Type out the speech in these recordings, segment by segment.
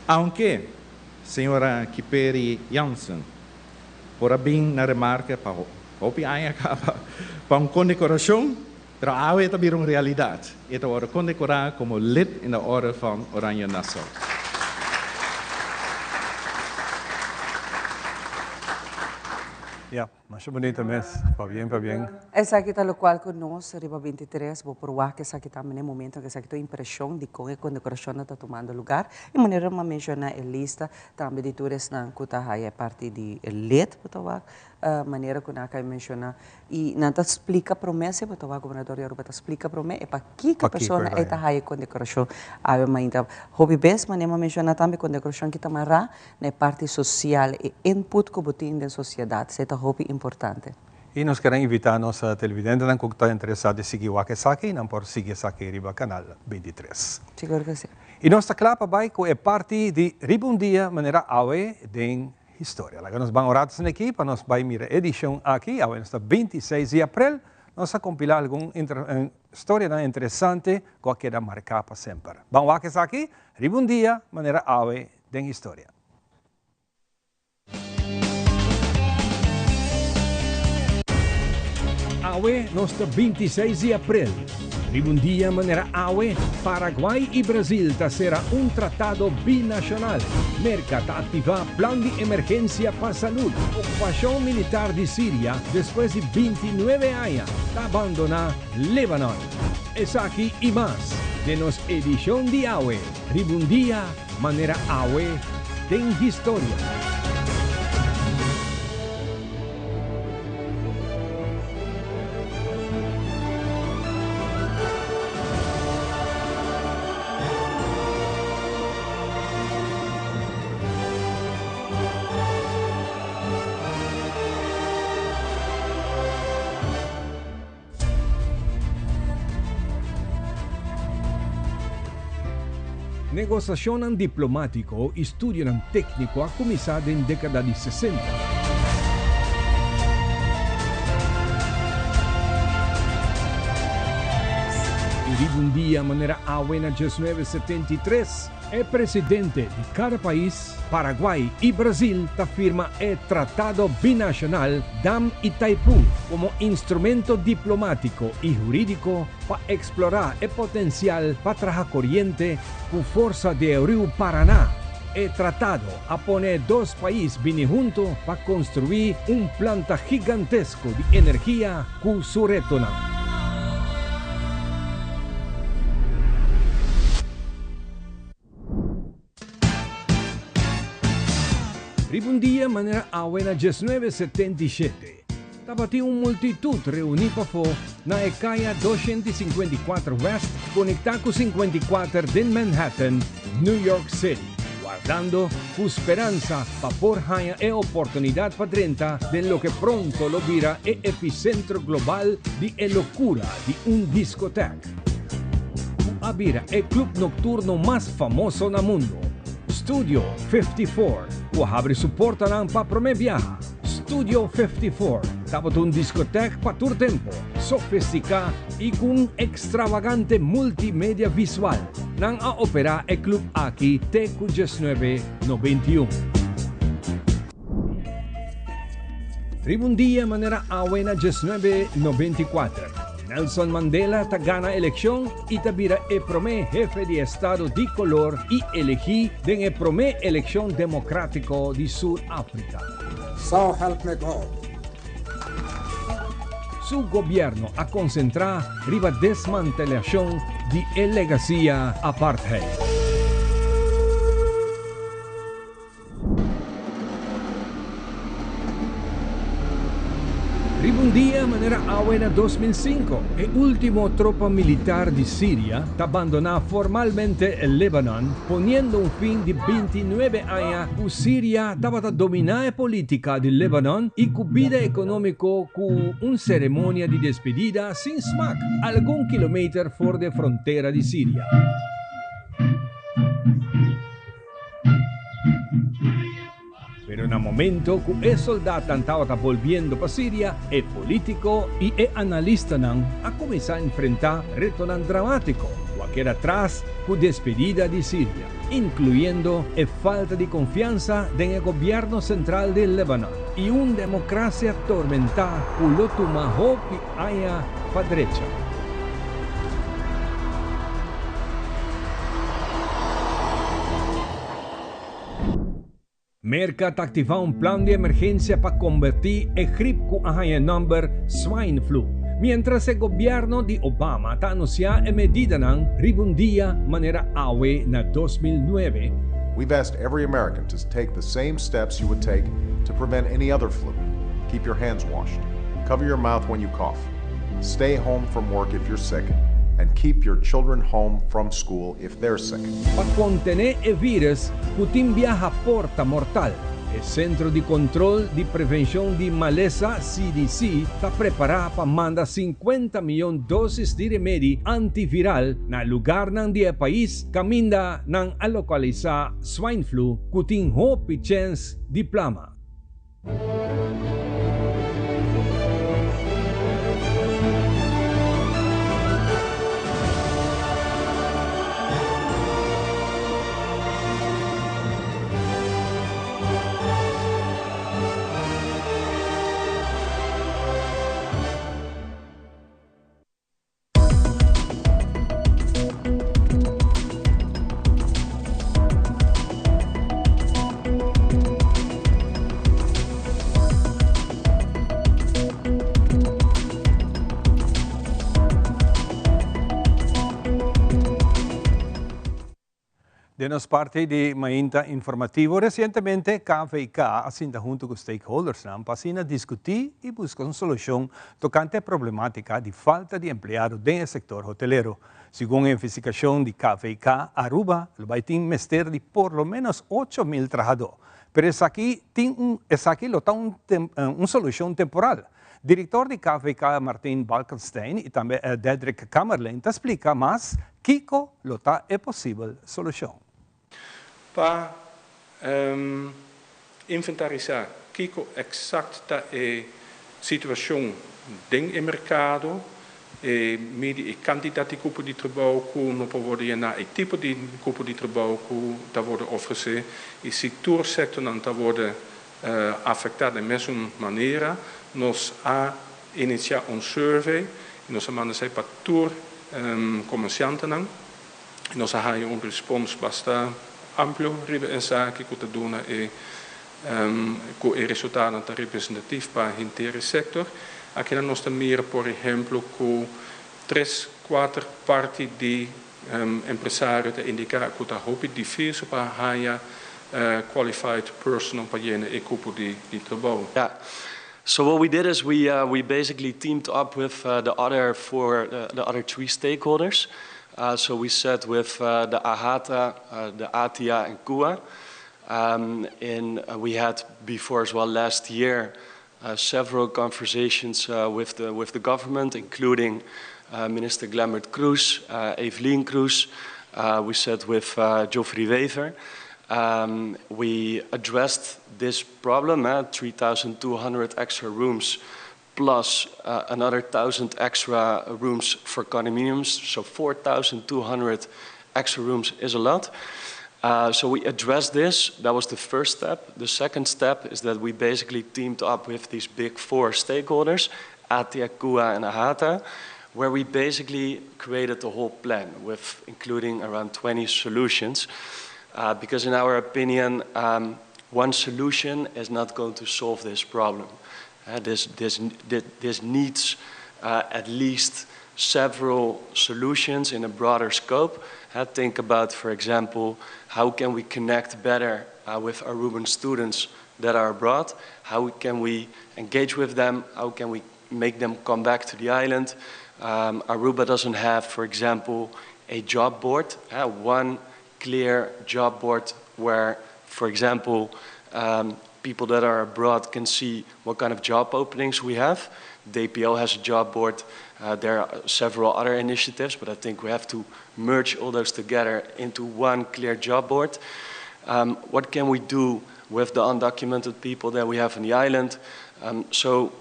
Aunke señora Kiperi Jansen por a bin na remarke pa hopi aña kaba pa un kondekorashon, pero awe e ta bira un realidat. E ta wòrdu kondekorá komo Lid in de Orde van Oranje Nassau. Ya, masha bunita mes. Pabien, pabien. Esaki ta locual cu nos riba 23 bo por wak esaki tambe na e momento cu esaki ta un impresion di con e condecoracionnan ta tumando lugar y manera mi a menciona e lista tambe di tur esnan cu ta haya e parti di e lid bo ta wak manera cu nan a cay menciona y nan ta splica prome si bo ta wak gobernador di Aruba ta splica prome e pakico e persona ey ta haya e condecoracion awe mainta hopi bes manera mi a menciona tambe condecoracion ki ta mara Na e parti sosial, e input ku bo tin den sosiedat, esei ta hopi importante. I nos kere invitá nos televidentenan ku ta interesá di sigui wak esaki, nan por sigui esaki riba kanal 23. Sigur ku si. I nos ta kla pa bai ku e parti di Riba un Dia Manera Awe den Historia. Laga nos ban un rato esaki pa nos bai mira e edishon aki. Awe nos ta 26 di aprel. Nos a kompilá algun storianan interesante ku a keda marká pa semper. Ban wak esaki Riba un Dia Manera Awe den historia. Awe nos ta 26 di april. Riba un dia manera awe, Paraguay i Brasil ta sera un tratado binashonal. Merka ta aktivá plan di emergensia pa salud. Okupashon militar di Siria despues di 29 aña ta abandoná Lebanon. Esaki i mas den nos edishon di awe riba un dia Manera awe den historia. Negosashonnan diplomátiko i studionan tékniko a kuminsá den dékada di sesenta. I riba un dia manera awe na 1973, E presidente di kada pais, Paraguay i Brasil, ta firma e Tratado Binashonal Dam Itaipú komo instrumento diplomátiko i hurídiko pa eksplorá e potensial pa traha koriente ku forsa di e riu Paraná. E tratado a pone e dos pais bini huntu pa konstruí un planta gigantesko di energia ku su retonan. Riba un dia manera awe na 1977, tabatin un multitut reuní pafó na e kaya 254 West konektá ku 54 den Manhattan, New York City, wardando ku speransa pa por haña e oportunidat pa drenta den loke pronto lo bira e episentro global di e lokura di un diskotek. Cu a bira e club nocturno mas famoso na mundo. Studio 54, cu a habri su portanan pa prome biaha. Studio 54 tabata un discotek pa tur tempo, sofistica y cu un extravagante multimedia visual. Nan a opera e club aki te cu 1991. Riba un dia manera awe na 1994, Nelson Mandela ta gana elekshon i ta bira e promé hefe di estado di kolor i elegí den e promé elekshon demokrátiko di Sur Afrika. So help me God. Su gobièrnu a konsentrá riba desmantelashon di e legasia apartheid. Riba un dia manera awe na 2005, e ultimo tropa militar di Siria ta bandoná formalmente Lebanon, poniendo un fin di 29 aña ku Siria tabata dominá e polítika di Lebanon i ku bida ekonómiko ku un seremonia di despedida sin smak algun kilometer for di e frontera di Siria. Pero na momento ku e soldatnan tabata bolbiendo pa Siria, e polítiko i e analistanan a kuminsá enfrentá retonan dramátiko ku a keda tras ku despedida di Siria. incluyendo e falta di confiansa den e gobierno central di Lebanon y un democracia tormenta cu lo tuma hopi aña pa drecha. Merka ta aktivá un plan di emergensia pa kombertí e grip ku a haña e nòmber swine flu, miéntras e gobièrnu di Obama ta anunsiá e medidanan riba un dia manera awe na 2009. We've asked every American to take the same steps you would take to prevent any other flu. Keep your hands washed, cover your mouth when you cough, stay home from work if you're sick, and keep your children home from school if they're sick. Pa kontené e vírus ku tin biaha por ta mortal, e Sentro di Kontrol di Prevenshon di Malesa, CDC, ta prepará pa manda sinkuenta mion dósis di remedi antiviral na lugarnan di e pais kaminda nan a lokalisá swine flu ku tin hopi chèns di plama. Den nos parti di Mainta Informativo, resientemente KVK a sinta huntu ku stakeholdersnan pa asina diskutí i buska un solushon tokante e problematika di falta di empleado den e sektor hotelero. Segun e investigashon di KVK, Aruba lo bai tin mester di por lo ménos 8000 trahadó. Pero esaki tin un esaki lo ta un un solushon temporal. Direktor di KVK Martijn Balkenstein i tambe Dedrick Kamerling ta splika mas kiko lo ta e posibel solushon. Pa inventarisá kiko eksakt ta e situashon den e merkado, e midi e kantidat di kupo di trabou ku no por wòrdu yená, e tipo di kupo di trabou ku ta wòrdu ofresé i si tur sektornan ta wòrdu afektá den mesun manera. Nos a inisiá un survey i nos a manda esei pa tur komersiantenan i nos a haña un respons basta amplio riba esaki ku ta duna e ku e resultadonan ta representatif pa henter e sektor. Akinan nos ta mira por ehemplo ku tres kuater parti di empresario ta indiká ku ta hopi difísil pa haña qualified personal pa yena e kupo di trabou. Yeah. So what we did is we uh, we basically teamed up with uh, the other four, uh, the other three stakeholders. Uh, so we sat with uh, the AHATA, uh, the ATIA, and KUA. Um, and uh, we had before as well last year uh, several conversations uh, with the with the government, including uh, Minister Glambert Cruz, uh, Evelien Cruz. Uh, we sat with uh, Geoffrey Wever. Um, we addressed this problem, eh, 3,200 extra rooms plus uh, another 1,000 extra rooms for condominiums. So 4,200 extra rooms is a lot. Uh, so we addressed this. That was the first step. The second step is that we basically teamed up with these big four stakeholders, ATIA, KUA, and AHATA, where we basically created the whole plan with including around 20 solutions. Uh, because in our opinion, um, one solution is not going to solve this problem. Uh, this, this, this needs uh, at least several solutions in a broader scope. Uh, think about, for example, how can we connect better uh, with Aruban students that are abroad? How can we engage with them? How can we make them come back to the island? Um, Aruba doesn't have, for example, a job board, uh, one clear job board where, for example, um, people that are abroad can see what kind of job openings we have. DPO has a job board. Uh, there are several other initiatives, but I think we have to merge all those together into one clear job board. Um, what can we do with the undocumented people that we have on the island? Um, so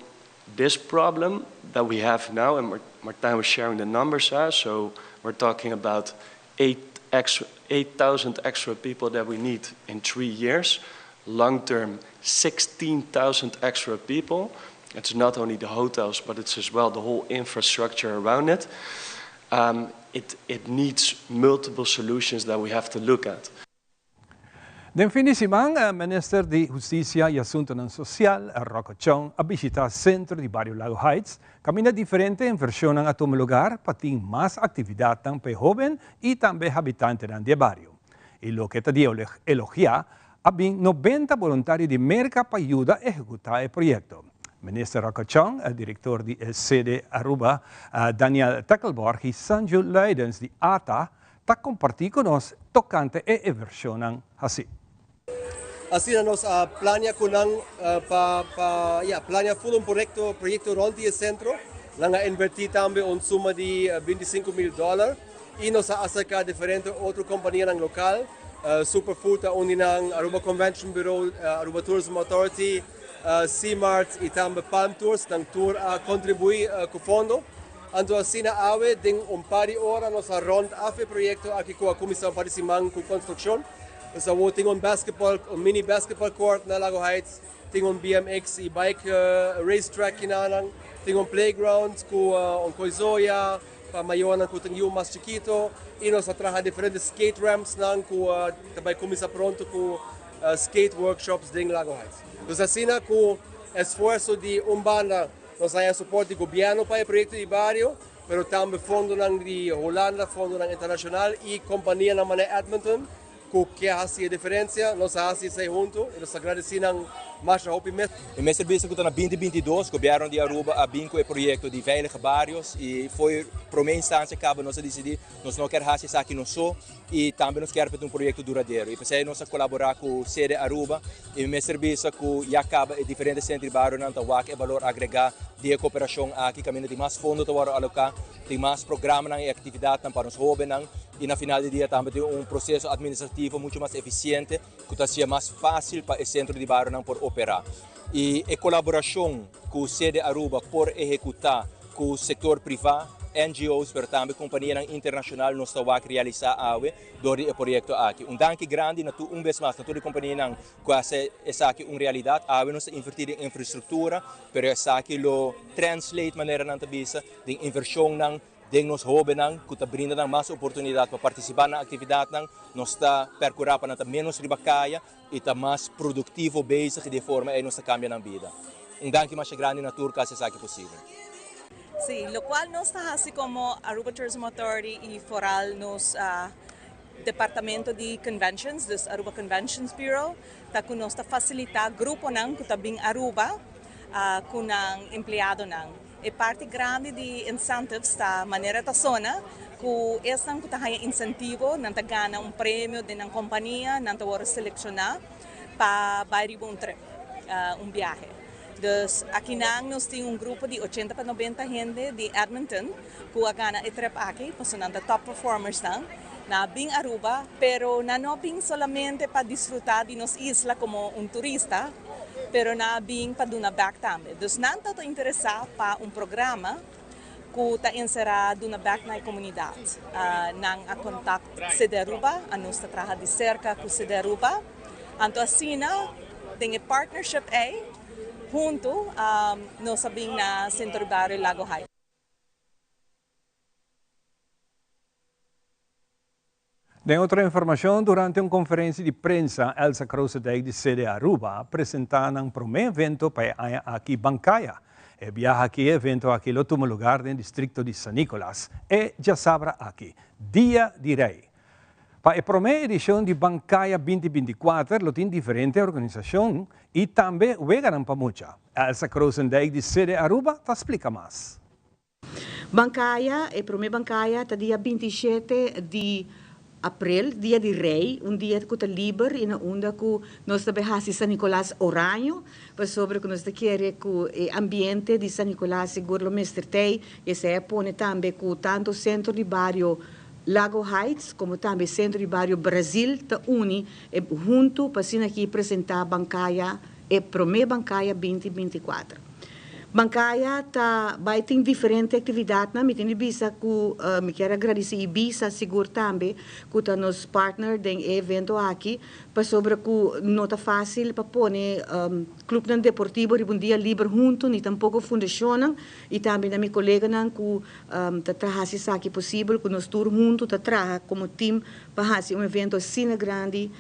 this problem that we have now, and Martijn was sharing the numbers, uh, so we're talking about 8, 8,000 extra people that we need in 3 years. Long term, 16,000 extra people. It's not only the hotels, but it's as well the whole infrastructure around it. It needs multiple solutions that we have to look at. Den fin di siman, Minister di Husticia y Asuntonan Social, Rocco Tjon, a bishita Centro di Bario Lago Heights, caminda diferente inversionnan a tuma lugar pa tin mas actividadnan pa e hoben y tambe habitantenan di e bario. Y loke ta di elogia, a bin 90 boluntario di Merca pa yuda ehecuta e proyecto. Minister Rocco Tjon, director di Cede Aruba, Daniel Tecklenborg y Sanju Luidens di ATA ta comparti cu nos tocante e inversionnan haci. Asina nos a plania cu nan pa ya plania full un proyecto rond di e centro. Nan a inverti tambe un suma di 25 mil dollar y nos a acerca diferente otro companianan local. Superfood ta un di nan, Aruba Convention Bureau, Aruba Tourism Authority, C-Mart y tambe Palm Tours, nan tur a contribui cu fondo. Anto asina awe den un par di ora nos a rond af e proyecto aki cu a cuminsa un par di siman cu construccion. Nos awor tin un basketball, un mini basketball court na Lago Heights, tin un BMX y bike race track kinanan, tin un playground cu un coizoya pa mayornan cu tin yiu mas chikito y nos a traha diferente skate ramps nan cu ta bay cuminsa pronto cu skate workshops den Lago Heights. Dus asina cu esfuerso di un banda nos haya support di gobierno pa e proyecto di bario, pero tambe fondonan di Hulanda, fondonan internacional y companianan manera Edmonton cu kier haci e diferencia, nos a haci esey hunto y nos ta agradeci nan masha hopi mes. E mester bisa cu ta na 2022 gobierno di Aruba a bin cu e proyecto di Veilige Barrios y fo'i prome instancia caba nos a dicidi nos no kier haci esaki nos so y tambe nos kier pa ta un proyecto duradero y p'esey nos a colabora cu Cede Aruba y mi mester bisa cu ya caba e diferente centro di barionan ta wak e balor agrega di e cooperacion aki caminda tin mas fondo ta wordo aloca, tin mas programanan y actividadnan pa nos hobennan y na final di dia tambe tin un proceso administrativo mucho mas eficiente cu ta hacia mas facil pa e centro di barionan por opera. Y e colaboracion cu Cede Aruba por ehecuta cu sector priva, NGO's pero tambe companianan internacional nos ta wak realisa awe door di e proyecto aki. Un danki grandi na tur un bes mas na tur e companianan cu a haci esaki un realidad. Awe nos ta inverti den infrastructura pero esaki lo translate manera nan ta bisa den inversionnan den nos hobennan cu ta brinda nan mas oportunidad pa participa na actividadnan. Nos ta percura pa nan ta menos riba caya y ta mas productivo bezig y di e forma ey nos ta cambia nan bida. Un danki masha grandi na tur cu haci esaki posibel. Sí, locual nos ta haci como Aruba Tourism Authority y vooral nos departamento di Conventions, dus Aruba Conventions Bureau, ta cu nos ta facilita gruponan cu ta bin Aruba cu nan empleadonan. E parti grandi di incentives ta manera ta sona cu esnan cu ta haya incentivo, nan ta gana un premio den nan compania, nan ta wordo selecciona pa bay riba un trip, un biahe. Dus akinan nos tin un grupo di 80 pa 90 hende di Edmonton cu a gana e trip aki, pasobra nan ta top performers nan. Nan a bin Aruba, pero nan no a bin solamente pa disfruta di nos isla como un turista, pero nan a bin pa duna bek tambe. Dus nan ta interesa pa un programa cu ta encera duna bek na e comunidad. Nan a contact Cede Aruba, a nos ta traha di cerca cu Cede Aruba. Anto asina, den e partnership ey, hunto nos a bin na Centro di Bario Lago Heights. Den otro informacion, durante un conferencia di prensa, Elsa Krozendijk di Cede Aruba a presenta nan prome evento pa e aña aki Bancaya. E biaha aki e evento aki lo tuma lugar den districto di San Nicolas e djasabra aki, Dia di Rey. Pa e prome edicion di Bancaya 2024 lo tin diferente organisacion y tambe weganan pa mucha. Elsa Krozendijk di Cede Aruba ta splica mas. Bancaya, e prome Bancaya ta dia 27 di april, dia di Rey, un dia cu ta liber y na unda cu nos ta bay haci San Nicolas Oraño, pasobra cu nos ta kere cu e ambiente di San Nicolas sigur lo mester tey, y esey a pone tambe cu tanto Centro di Bario Lago Heights como tambe Centro di Bario Brazil ta uni e hunto pa asina aki presenta Bancaya, e prome Bancaya 2024. Bancaya ta bay tin diferente actividadnan. Mi tin di bisa cu mi kier a gradici Ibisa sigur tambe cu ta nos partner den e evento aki pasobra cu no ta facil pa pone clubnan deportivo riba un dia liber hunto ni tampoco fundacionnan y tambe na mi coleganan cu ta traha haci esaki posibel cu nos tur hunto ta traha como team pa haci un evento asina grandi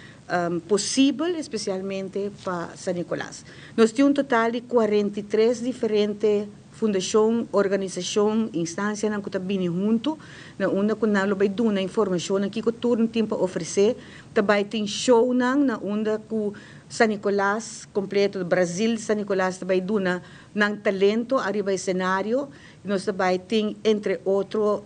posibel especialmente pa San Nicolas. Nos tin un total di 43 diferente fundacion, organisacion, instancianan cu ta bini hunto na unda cu nan lo bay duna informacionnan kico tur nan tin pa ofrece. Ta bay tin shownan na unda cu San Nicolas completo, Brazil San Nicolas ta bay duna nan talento ariba escenario. Nos ta bay tin entre otro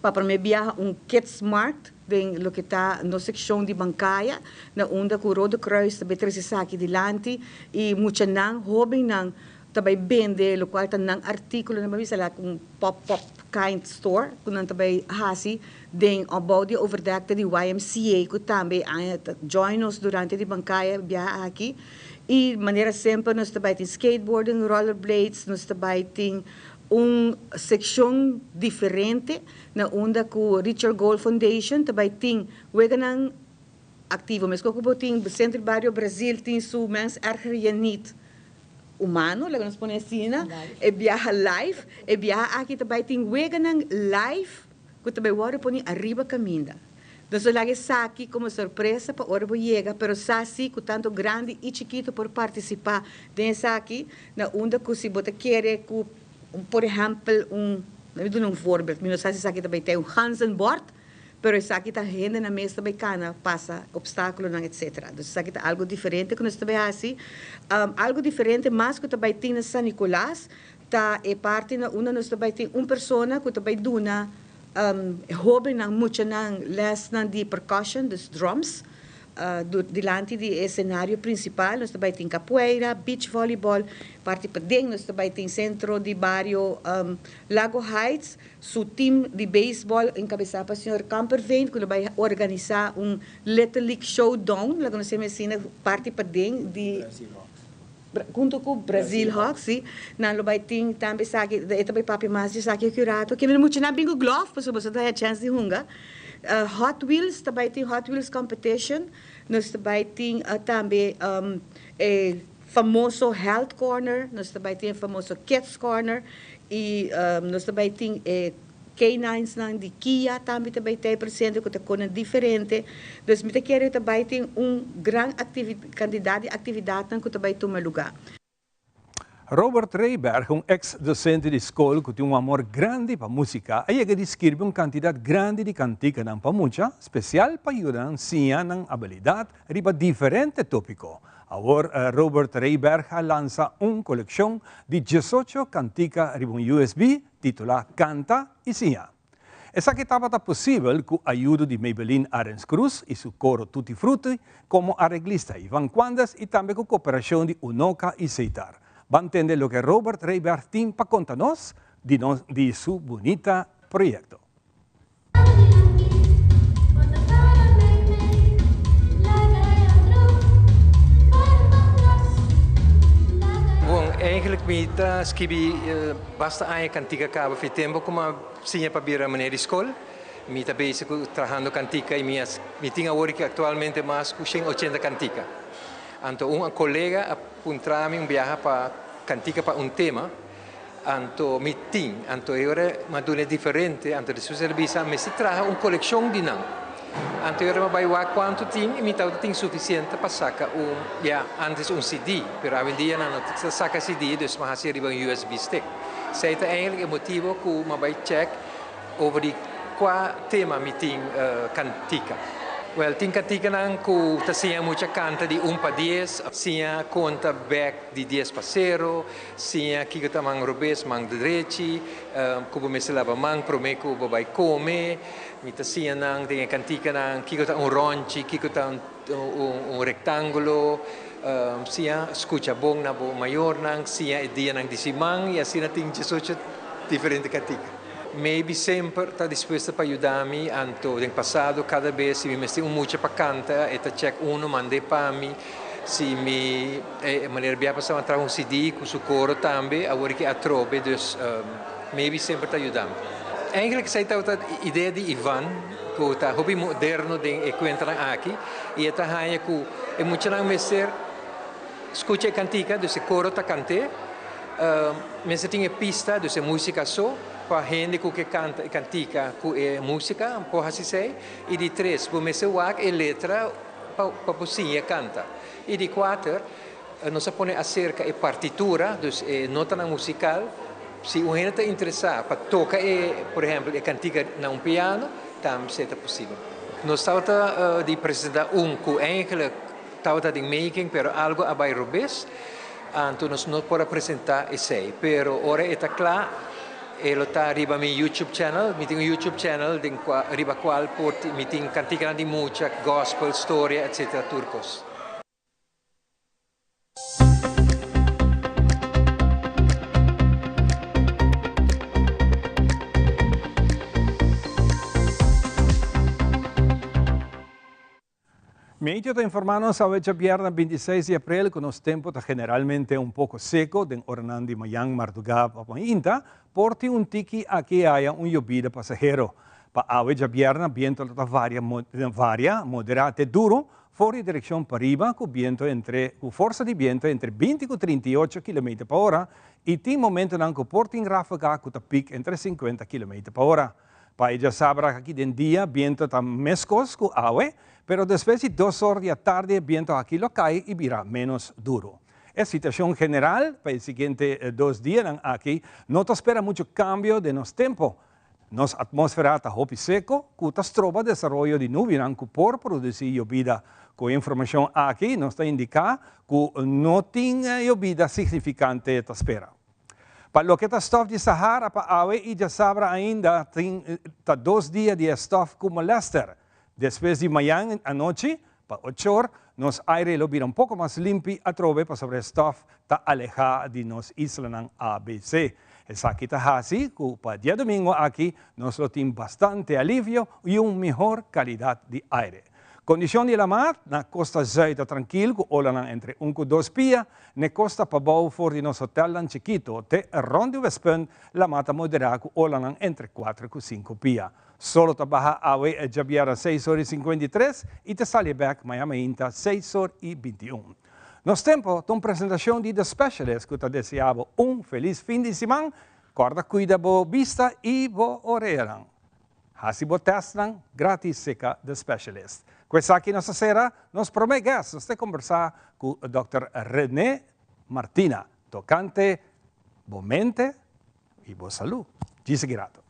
pa prome biaha un Kids Markt den loke ta nos seccion di Bancaya, na unda cu Rode Kruis ta bay trece esaki dilanti y muchanan, hobennan ta bay bende locual ta nan articulonan, bo a bisa like un pop pop kind store cu nan ta bay haci den opbouw di overdekte di YMCA cu tambe aña ta join nos durante di Bancaya biaha aki. Y manera semper nos ta bay tin skateboarding, rollerblades, nos ta bay tin un seccion diferente na unda cu Richard Gold Foundation ta bay tin weganan activo. Mesco cu bo tin Centro Barrio Brazil tin su Mens Erger Je Niet humano, laga nos pone asina, e biaha live, e biaha aki ta bay tin weganan live cu ta bay wordo poni ariba caminda. Nos lo laga esaki como sorpresa pa ora bo yega, pero sa si cu tanto grandi y chikito por participa den esaki, na unda cu si bo ta kere cu, por ehempel, un, mi duna un voorbeeld, mi no sa si esaki ta bay ta un ganzenbord, pero esaki ta hendenan mes ta bay cana pasa obstaculonan etc. Dus esaki ta algo diferente cu nos ta bay haci. Algo diferente mas cu ta bay tin na San Nicolas ta e parti na unda nos ta bay tin un persona cu ta bay duna hobennan, muchanan lesnan di percussion, dus drums, dilanti di e escenario principal. Nos ta bay tin capoeira, beach volleyball, parti paden nos ta bay tin centro di bario Lago Heights, su team di baseball encabeza pa señor Kamperveen, cu lo bay organisa un Little League Showdown, laga nos yama asina, parti paden di. Hunto cu Brazil Hawks, si. Nan lo bay tin tambe esaki, e ta bay papia mas di esaki aki un rato. Kende muchanan bin cu glove, pasobra boso ta haya chance di hunga. Hot Wheels, ta bay tin Hot Wheels competition. Nos ta bay tin tambe e famoso Health Corner, nos ta bay tin e famoso Kids Corner y nos ta bay tin e K-ninesnan di Kia tambe ta bay ta presente cu ta conan diferente. Dus mi ta kere ta bay tin un gran cantidad di actividadnan cu ta bay tuma luga. Robert Reyberg, un ex docente di scol cu tin un amor grandi pa musica, a yega di skirbi un cantidad grandi di canticanan pa mucha, special pa yuda nan siña nan abilidad riba diferente topico. Awor Robert Reyberg a lansa un coleccion di diesocho cantica riba un USB titulá Kanta i Siña. Esaki tabata posibel ku ayudo di Maybelline Arends Cruz i su koro Tutti Frutti komo areglista Ivan Quandes i tambe ku koperashon di Unoca i Seitar. Ban tende loke Robert Reyberg tin pa konta nos di nos di su bunita proyekto. Bon, eigenlijk mi ta skibi basta aña kantika kaba fi tempu ku mi a siña pa bira meneer di skol. Mi ta bezig ku trahando kantika i mi a mi tin awor aki aktualmente mas ku shen ochenta kantika. Anto un kolega a puntra mi un biaha pa kantika pa un tema. Anto mi tin, anto e ora m'a duna e diferente, anto despues el a bisa mester traha un kolekshon di nan. Anto e ora m'a bai wak kuantu tin i mi tabata tin sufisiente pa saka un, ya, antes un CD, pero awendia nan no ta saka CD, dus m'a hasi riba un usb stick. Esei ta eigenlijk e motibo ku m'a bai chèk over di kua tema mi tin kantika. Wèl, tin kantikanan ku ta siña mucha kanta di un pa dies, siña konta bèk di dies pa sero, Siña kiko ta man robes, man drechi, ku bo mester laba man promé ku bo bai kome. Mi ta siña nan den e kantikanan kiko ta un rònchi, kiko ta un rektángulo. Siña skucha bon na bo mayornan, siña e dianan di siman i asina tin diesocho diferente kantika. Maybe semper ta dispuesto pa yuda mi, anto den pasado kada bes si mi mester un mucha pa kanta e ta chèk unu mand'é pa mi. Si mi e manera bia pasa a traha un CD ku su koro tambe, awor ki atrobe, dus maybe semper ta yuda mi. Eigenlijk esei tabata idea di Ivan, ku ta hopi moderno den e kuentanan aki, i e ta haña ku e muchanan mester skucha e kantika, dus e koro ta kant'é, mester tin e pista, dus e músika so, pa hende ku ke kanta e kantika ku e músika por hasi esei. I di tres, bo mester wak e letra pa pa bo siña kanta. I di kuater, nos a pone aserka e partitura, dus e notanan musikal, si un hende ta interesá pa toka e, por ehèmpel, e kantika na un piano, tambe esei ta posibel. Nos tabata di presentá un ku eigenlijk tabata den making, pero algu a bai robes, anto nos no por a presentá esei. Pero ora e ta kla, E lo ta riba mi YouTube channel. Mi tin un YouTube channel den cua riba cual por mi tin canticanan di mucha, gospel, storia etc. Tur cos. Meteo ta informa nos awe djabièrnè 26 di aprel ku nos tempu ta generalmente un poko seko den oranan di mañan mardugá pa mainta por tin un tiki aki i aya un yobida pasahero. Pa awe djabièrnè bientu lo ta varia varia moderá te duru for di direkshon pariba ku bientu entre ku forsa di bientu entre 20 ku 38 kilometer pa ora i tin momentunan ku por tin ráfaga ku ta pik entre 50 kilometer pa ora. Pa e djasabra aki den dia biento ta meskos ku awe, pero despues di dos or di atardi e biento aki lo kai i bira ménos duru. E situashon general pa e siguiente dos dianan aki no ta spera muchu kambio den nos tempu. Nos atmósfera ta hopi seko ku ta stroba desaroyo di nubianan ku por produsí yobida. Ku e informashon aki nos ta indiká ku no tin yobida signifikante ta spera. Pa loke ta stof di Sahara pa awe i djasabra ainda tin ta dos dia di e stof ku molester. Despues di mañan anochi, pa ochor, nos aire lo bira un poko mas limpi atrobe pasobra e stof ta alehá di nos islanan ABC. Esaki ta hasi ku pa diadomingo aki nos lo tin bastante alivio i un mihor kalidat di aire. Kondishon di lamar na kosta zùit ta trankil ku olanan entre un ku dos pia, n'e kosta pabou for di nos hotelnan chikito te rònt di Westpunt lamar ta moderá ku olanan entre kuater ku sinku pia. Solo ta baha awe djabièrnè seis or i 53 i ta sali bèk maña mainta seis or i 21. Nos Tempo ta un presentashon di The Specialist ku ta deseá bo un felis fin di siman. Kòrda kuida bo bista i bo oreanan. Hasi bo testnan gratis seka The Specialist. Ku esaki nos ta sera nos promé guest. Nos ta kombersá ku Dòkter René Martina tokante bo mente i bo salú. Djis aki rato.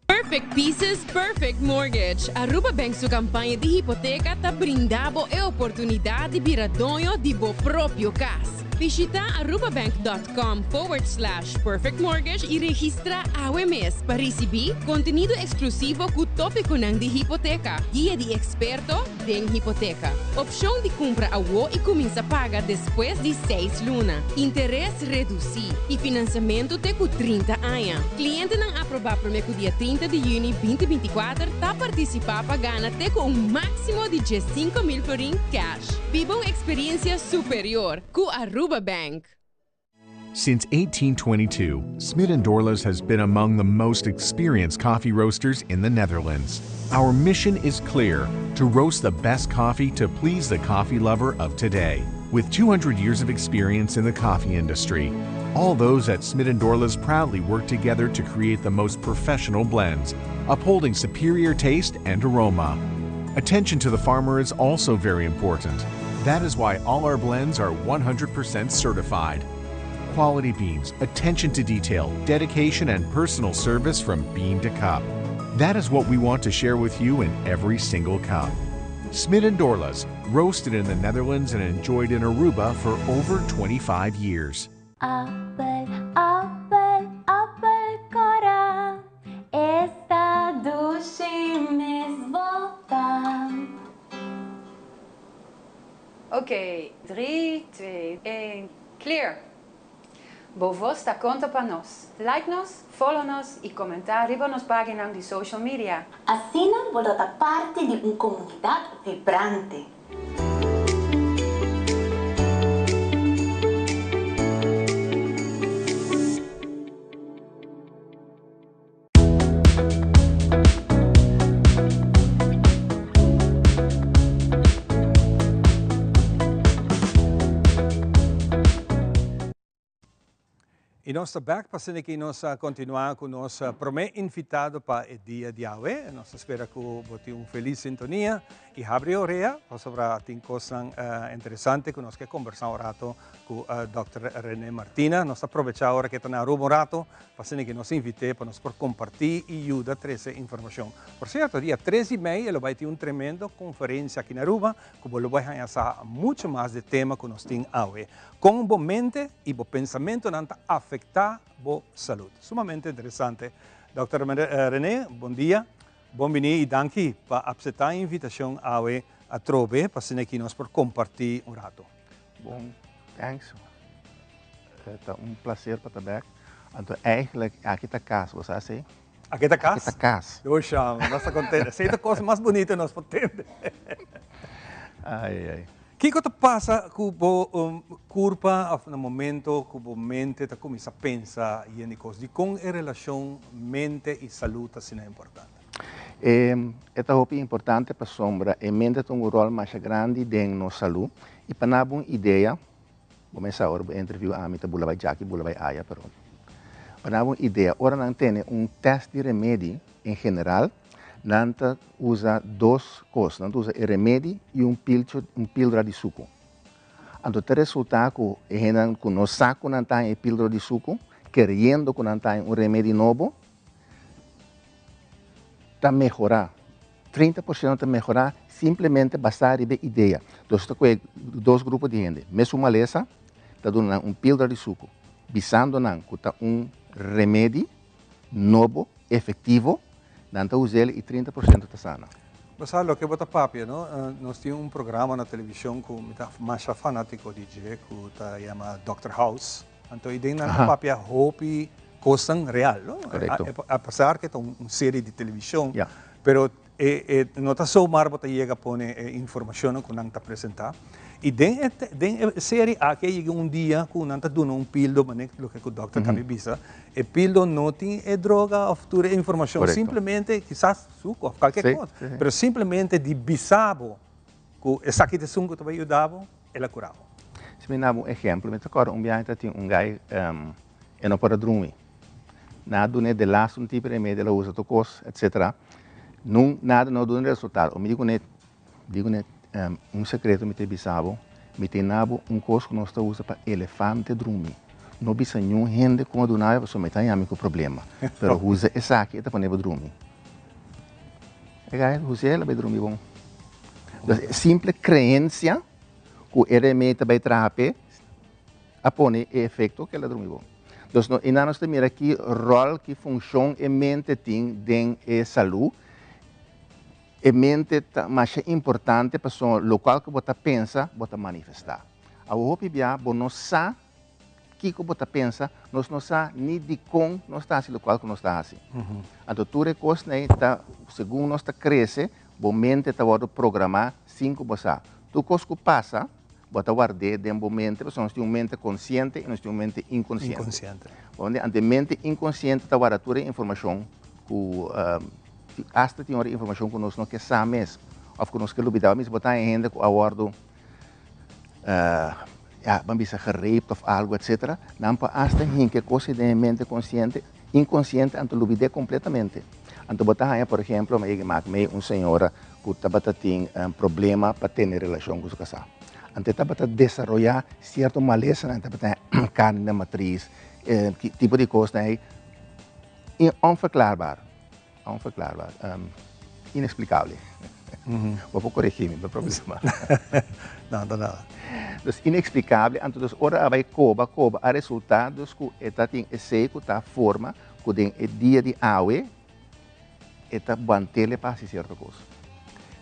Perfect Pieces, Perfect Mortgage. Aruba Bank su campaña di hipoteca ta brinda bo e oportunidad di bira doño di bo propio cas. Bishita arubabank.com forward slash perfectmortgage y registra awe mes pa ricibi contenido exclusivo cu topiconan di hipoteca, guia di experto den hipoteca, opcion di cumpra awo y cuminsa paga despues di seis luna, interes reduci y financiamento te cu 30 aña. Clientenan aproba prome cu dia 30 di juni 2024 ta participa pa gana te cu un maximo di 15,000 florin cash. Biba un experiencia superior cu Aruba Bank. Since 1822, Smit & Dorlas has been among the most experienced coffee roasters in the Netherlands. Our mission is clear, to roast the best coffee to please the coffee lover of today. With 200 years of experience in the coffee industry, all those at Smit & Dorlas proudly work together to create the most professional blends, upholding superior taste and aroma. Attention to the farmer is also very important. That is why all our blends are 100% certified. Quality beans, attention to detail, dedication, and personal service from bean to cup. That is what we want to share with you in every single cup. Smit & Dorlas, roasted in the Netherlands and enjoyed in Aruba for over 25 years. Appel, appel, appel cora. Esta dushi mes bo ta. Oké, 3, 2, 1, clear! Bo voz ta conta pa nos. Like nos, follow nos y comenta riba nos pagina di social media. Asina bo lo ta parti di un comunidad vibrante. Y nos ta back pa asina ki nos a continua cu nos prome invitado pa e dia di awe. Nos ta spera cu bo tin un feliz sintonia y habri orea pasobra tin cosnan interesante cu nos ke combersa un rato cu Dòkter Rene Martina. Nos ta aprovecha ora cu e ta na Aruba un rato Pa asina ki nos invit'é pa nos por kompartí i yuda trese informashon. Por sierto, dia tres di mei e lo bai tin un tremendo konferensia aki na Aruba ku bo lo bai haña sa muchu mas di e tema ku nos tin awe. Kon bo mente i bo pensamentunan ta afektá bo salud. Sumamente interesante. Dòkter René, bon dia, bon biní i danki pa apseptá e invitashon awe atrobe pa asina ki nos por kompartí un rato. Bon, thanks. Ta un placer pa ta bek. Anto eigenlijk aki ta cas, bo sa así? Aki ta cas? Aki ta cas. Dosha, nos ta contento. Esey ta cos mas bunito nos por tende. Ay, ay, ay. Kico ta pasa cu bo curpa of na momento cu bo mente ta cuminsa pensa yen di cos? Dicon e relacion mente y salud ta asina importante? E ta hopi importante pasobra e mente ta un rol masha grandi den nos salud y pa na bo un idea, Bo mester sa ora bo interview ami ta bula bai djaki bula bai aya pero pa daba un idea ora nan tene un test di remedi en general nan ta usa dos kos nan ta usa e remedi y un pilcho un pildora di suku anto ta resulta ku e hendenan ku no sa ku nan ta haña e pildora di suku keriendo ku nan ta haña un remedi nobo ta mehora. 30% ta mehorá simplemente basá riba e idea. Nos ta kohe dos grupo di hende, mesun malesa, ta duna nan un píldora di suku, bisando nan ku ta un remedi nobo, efektivo, nan ta us'el i 30% ta sana. Bo sa loke bo ta papia, no? Nos tin un programa na televishon ku mi ta masha fanátiko di dje ku ta yama Dòkter House. Anto i den nan ta papia hopi kosnan real, no? Korekto. A pesar ke ta un serie di televishon, pero e e no ta zomaar bo ta yega pone e informashonnan ku nan ta presentá. I den e den e serie aki a yega un dia ku nan ta duna un pildo, manera loke ku dòkter kabi bisa, e pildo no tin e droga òf tur e informashon, simplemente kisas suku òf kalke kos, pero simplemente di bisa bo ku esaki ta esun ku ta bai yuda bo, el a kura bo. Si mi daba un ehempel, mi ta kòrda un biaha ta tin un gai e no por a drumi. Nan a dun'é delas un tipo remedi, el a usa tur kos, etcetera. Nun nada no a duna resultado. Mi di kuné, di kuné, un sekreto mi ta bisa bo, mi tin na bo un kos ku nos ta usa pa elefante drumi. No bisa niun hende ku a duna mi pasobra mi ta haña mi ku problema. Pero usa esaki e ta pone bo drumi. E gai us'é el a bai drumi bon. Entonces, simple creencia cu e remedi ta bay traha p'e, a pone e efecto cu el a drumi bon. Entonces, no, einan nos ta mira ki rol, ki funcion e mente tin den e salud. E mente ta masha importante pasobra locual cu bo ta pensa, bo ta manifesta. Awor hopi bia bo no sa Kiko bo ta pensa? Nos no sa ni dikon nos ta hasi lokual ku nos ta hasi. Anto tur e kosnan ei ta segun nos ta krese, bo mente ta wòrdu programá sin ku bo sa. Tur kos ku pasa, bo ta ward'é den bo mente pasobra nos tin un mente konsiente i nos tin un mente inkonsiente. Bo Anto e mente inkonsiente ta warda tur e informashon ku asta tin ora informashon ku nos no ke sa mes òf ku nos ke lubidá. Bo ta haña hende ku a wòrdu ya, ban bisa geraped of algo etcetera, nan por hasta hinca e cos den e mente consciente, inconsciente, anto lubid'é completamente. Anto bo ta haña, por ejemplo, mi a yega mak mei un señora cu tabata tin problema pa tene relacion cu su casá. Anto e tabata desaroyá cierto malesanan, e tabata haña carne den matriz, tipo di cosnan ey, onverklaarbaar. Onverklaarbaar. Inexplicable. Bo por coregi mi, no problema. No, no nada. Dus inexplicable, anto dus ora a bai coba, coba, a resulta dus cu e ta tin esey cu ta forma cu den e dia di awe e ta bantele pa haci cierto cos.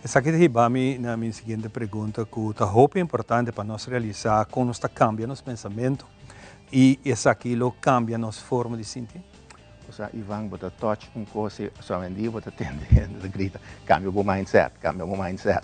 Esaki ta hiba mi na mi siguiente pregunta ku ta hopi importante pa nos realisá kon nos ta kambia nos pensamentu i esaki lo kambia nos forma di sinti. Osea Ivan bo ta touch un kos i solamente bo ta tende hende ta grita kambia bo mindset, kambia bo mindset.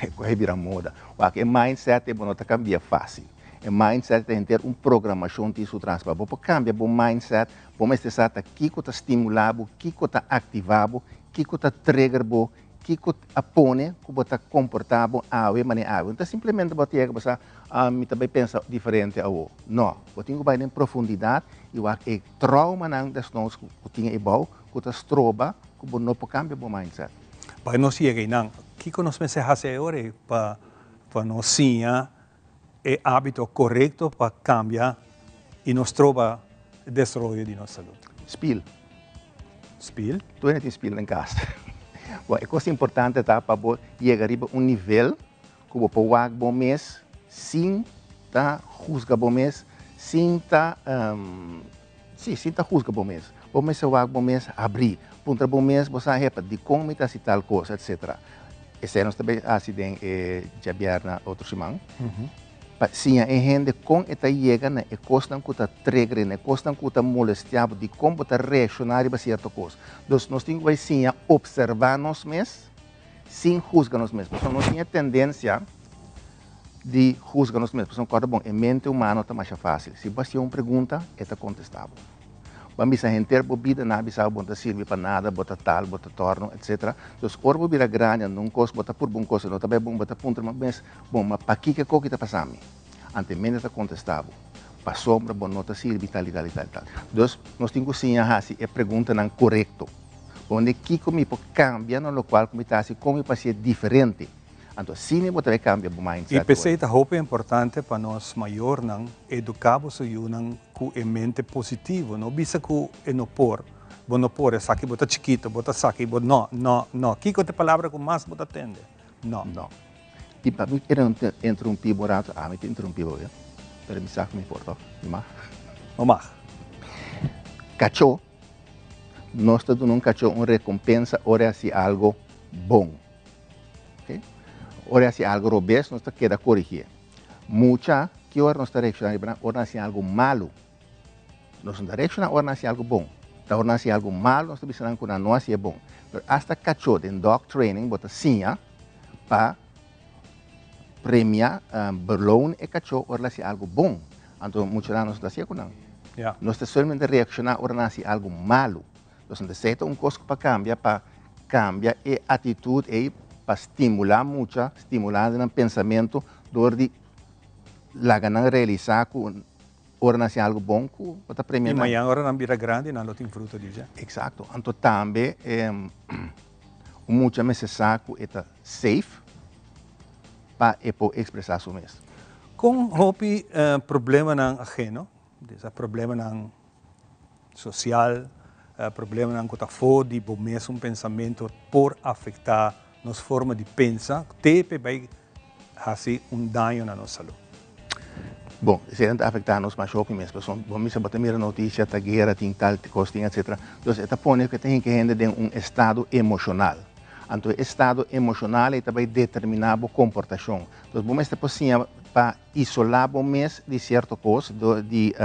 E kos a bira moda. Wak e mindset ei bo no ta kambia fásil. E mindset ta henter un programashon tin su tras. Pa bo por kambia bo mindset bo mester sa ta kiko ta stimulá bo, kiko ta aktivá bo, kiko ta trigger bo, kiko a pone ku bo ta komportá bo awe manera awe. No ta simplemente bo ta yega bo sa, ah, mi ta bai pensa diferente awo. No, bo tin ku bai den profundidat i wak e traumanan desnoos ku tin ei bou ku ta stroba ku bo no por kambia bo mindset. Pa nos yega einan, kiko nos mester hasi awor ei pa pa nos siña e hábito korekto pa kambia i no stroba e desaroyo di nos salud? Spil. Spil? Tur hende tin spil den kas. Bon, e kos importante ta pa bo yega riba un nivel ku bo por wak bo mes sin ta husga bo mes, sin ta, sí, sin ta husga bo mes. Bo mester wak bo mes habrí, puntra bo mes, bo sa, hepa, dikon mi ta hasi tal kos, etcetera. Esei nos ta bay hasi den e djabièrnè otro siman. Pa siña e hende kon e ta yega na e kosnan ku ta trigger, na e kosnan ku ta molestiá bo, dikon bo ta reakshoná riba sierto kos. Dus nos tin ku bai siña opservá nos mes sin husga nos mes. Pasobra nos tin e tendensia di husga nos mes. Pasobra kòrda bon, e mente humano ta masha fásil. Si bo hasié un pregunta, e ta kontestá bo. Bo a bisa henter bo bida nan a bisa bo bo no ta sirbi pa nada, bo ta tal, bo ta tòrno, etcetera. Dus ora bo bira grandi anda un kos, bo ta purba un kos e no ta bai bon, bo ta puntra bo mes, bon, ma pakiko e koki ta pasa mi? Ante mente ta kontestá bo, pasobra bo no ta sirbi tal i tal i tal i tal. Dus nos tin ku siña hasi e preguntanan korekto. Bon di kiko mi por kambia na lokual ku mi ta hasi, kon mi por hasié diferente? Anto asina bo ta bai kambia bo mindset. I p'esei ta hopi importante pa nos mayornan eduká boso yunan ku e mente positivo. No bisa ku e no por, bo no por, esaki bo ta chikito, bo ta saki, bo no, no, no. Kiko ta e palabra ku mas bo ta tende? No. No. I pa mi kere interumpí bo un rato, ami ta interumpí bo, pero mi sa ku mi por tòg, mi mag? Bo mag. Kachó, nos ta duna un kachó un rekompensa ora e hasi algo bon. Okay? Ora e hasi algo robes, nos ta keda korigié. Mucha, ki ora nos ta reakshoná riba nan? Ora nan hasi algo malu. Nos no ta reakshoná ora nan hasi algo bon. Ta ora nan hasi algo malu nos ta bisa nan ku nan no hasié bon. Pero asta kachó den dog training bo ta siña pa premia, beloon e kachó ora el hasi algo bon. Anto muchanan nos no ta hasié ku nan. Nos ta solamente reakshoná ora nan hasi algo malu. Nos no ta esei ta un kos ku pa kambia pa kambia e atitut ei pa stimulá mucha, stimulá nan pensamentu dor di laga nan realisá ku ora nan hasi algu bon ku bo ta premia I nan. mañan ora nan bira grandi nan lo tin fruto di dje. Eksakto. Anto tambe un mucha mester sa ku e ta safe pa e por ekspresá su mes. Kon hopi problemanan ageno, desa problemanan sosial, problemanan ku ta for di bo mesun pensamentu por afektá nos forma di pensa te pe bai hasi un daño na nos salú. Bon, eseinan ta afektá nos mas hopi mes, pasobra bo mester bo ta mira notisia, ta guera, tin tal kos, tin etsetera. Entonces e ta pone ku e ta hinka hende den un estado emoshonal. Anto e estado emoshonal ei ta bai determiná bo komportashon. Entonces bo mester por siña pa isolá bo mes di sierto kos dor di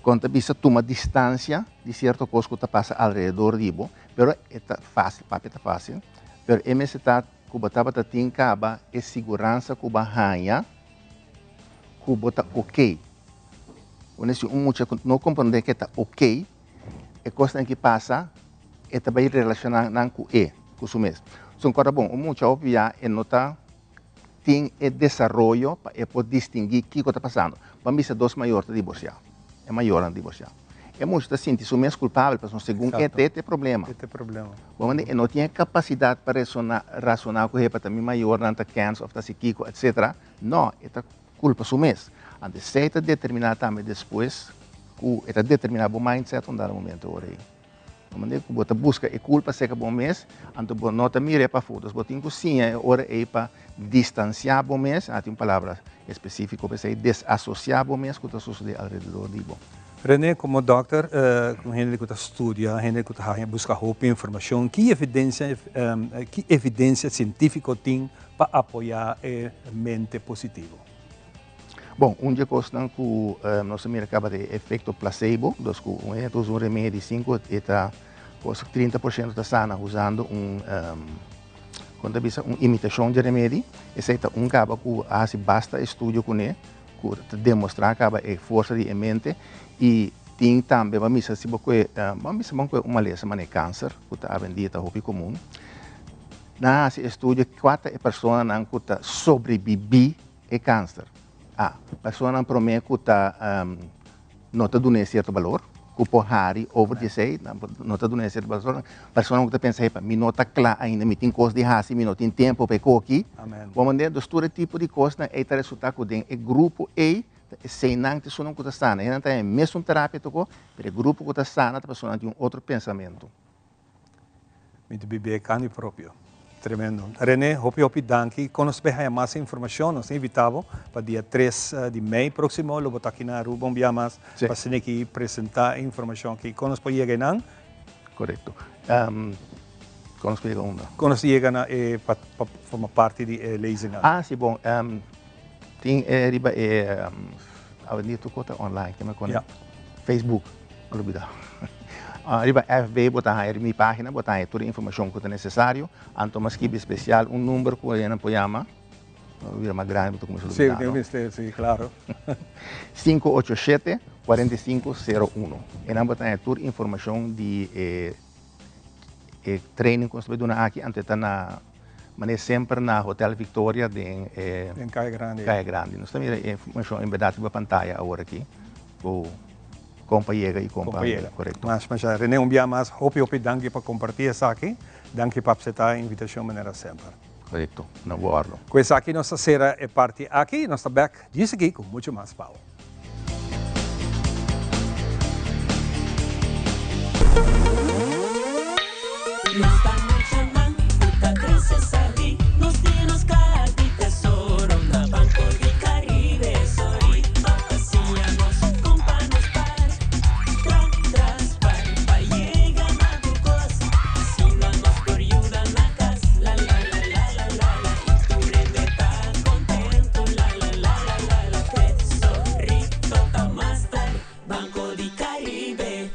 Kon ta bisa tuma distancia di cierto cos cu ta pasa alrededor di bo, pero e ta facil, papia ta facil, pero e mester ta cu bo tabata tin caba e siguransa cu bo a haña cu bo ta ok. Wanneer si un mucha cu no comprende cu e ta ok, e cosnan ki pasa e ta bay relaciona nan cu e, cu su mes. So ancora bon, un mucha hopi ya e no ta tin e desaroyo pa e por distinguí kiko ta pasando. Ban bisa dos mayor ta divorsiá. E mayornan divorsiá. E mucha ta sinti su mes kulpabel pasobra segun e ta e ta e problema. E ta e problema. Bo manda e no tin e kapasidat pa resoná rasoná ku hepa ta mi mayornan ta kèns òf ta hasi kiko etsetera. No, e ta kulpa su mes. Anto esei ta determiná tambe despues ku e ta determiná bo mindset un dado momento ora ei. Bo manera ku bo ta buska e kulpa serka bo mes, anto bo no ta mira e pafó. Dus bo tin ku siña e ora ei pa distansiá bo mes, a tin un palabra espesífiko pa esei, desasosiá bo mes ku ta sosodé alrededor di bo. René, komo dòkter, komo hende ku ta studia, hende ku ta haña buska hopi informashon, ki evidensia ki evidensia sientífiko tin pa apoyá e mente positivo? Bon, un dje kosnan ku nos a mira kaba ta e efekto plasebo, dus ku un hende ta usa un remedi sin ku e ta kos 30% ta sana usando un kon ta bisa un imitashon dje remedi, esei ta un kaba ku a hasi basta estudio kuné ku ta demostrá kaba e forsa di e mente i tin tambe bo a misa si bo kue bo a misa bo kue un malesa manera kanser ku ta awendia ta hopi komun nan a hasi estudio kua ta e personanan ku ta sobrebibí e kanser a personanan promé ku ta no ta dun'é sierto balor, ku por hari over di esei, nan no ta dun'é sierto balor. Personanan ku ta pensa, epa, mi no ta kla ainda, mi tin kos di hasi, mi no tin tempu pa e koki. Bo manera, dus tur e tipo di kosnan ei ta resultá ku den e grupo ei, ta eseinan ta esunnan ku ta sana. Eseinan ta e mesun terapia tokó, pero e grupo ku ta sana ta personanan tin un otro pensamentu. Mi ta bib'é carni propio. Tremendo. Rene, hopi hopi danki. Kon nos por haña mas informacion? Nos ta invita bo pa dia tres di mei proximo lo bo ta aki na Aruba un bia mas pa asina aki presenta e informacion aki. Kon nos por yega einan? Corecto. Kon nos por yega unda? Kon nos ta yega na e pa forma parti di e lezingnan? Ah, si bon. Tin e riba e awendia tur kos ta online, ke mi kone? Facebook. A lubida. Riba FB bo ta haña, riba mi página bo ta haña tur e informashon ku ta nesesario. Anto mi a skibi spesial un number ku hende por yama. Bo bira mas grandi bo ta kuminsá lubidá, no? Sí, sí, sí, klaro. 587 4501. Einan bo ta haña tur informashon di e e training ku nos ta bai duna aki. Anto e ta na manera semper na Hotel Victoria den e Den Kaya Grandi. Kaya Grandi. Nos ta mira e informashon en bèrdat riba pantaya awor aki ku. Kon pa yega y kon pa yega. Korekto. Mas masha. Rene un bia mas hopi hopi danki pa komparti esaki. Danki pa apseptá e invitashon manera semper. Korekto. Na bo ordo. Ku esaki nos ta sera e parti aki. Nos ta bek djis aki ku muchu mas pa bo. Nos ta muchanan ku ta krese sabí, nos tin nos kaha di tesoro na Banco di Caribe. Sorry pa siña nos kon pa nos par tra tras par pa yega na tur kos, asina nos por yuda na kas. La la la la la la la i tur hende ta kontento. La la la la la la tesorito ta master Banco di Caribe.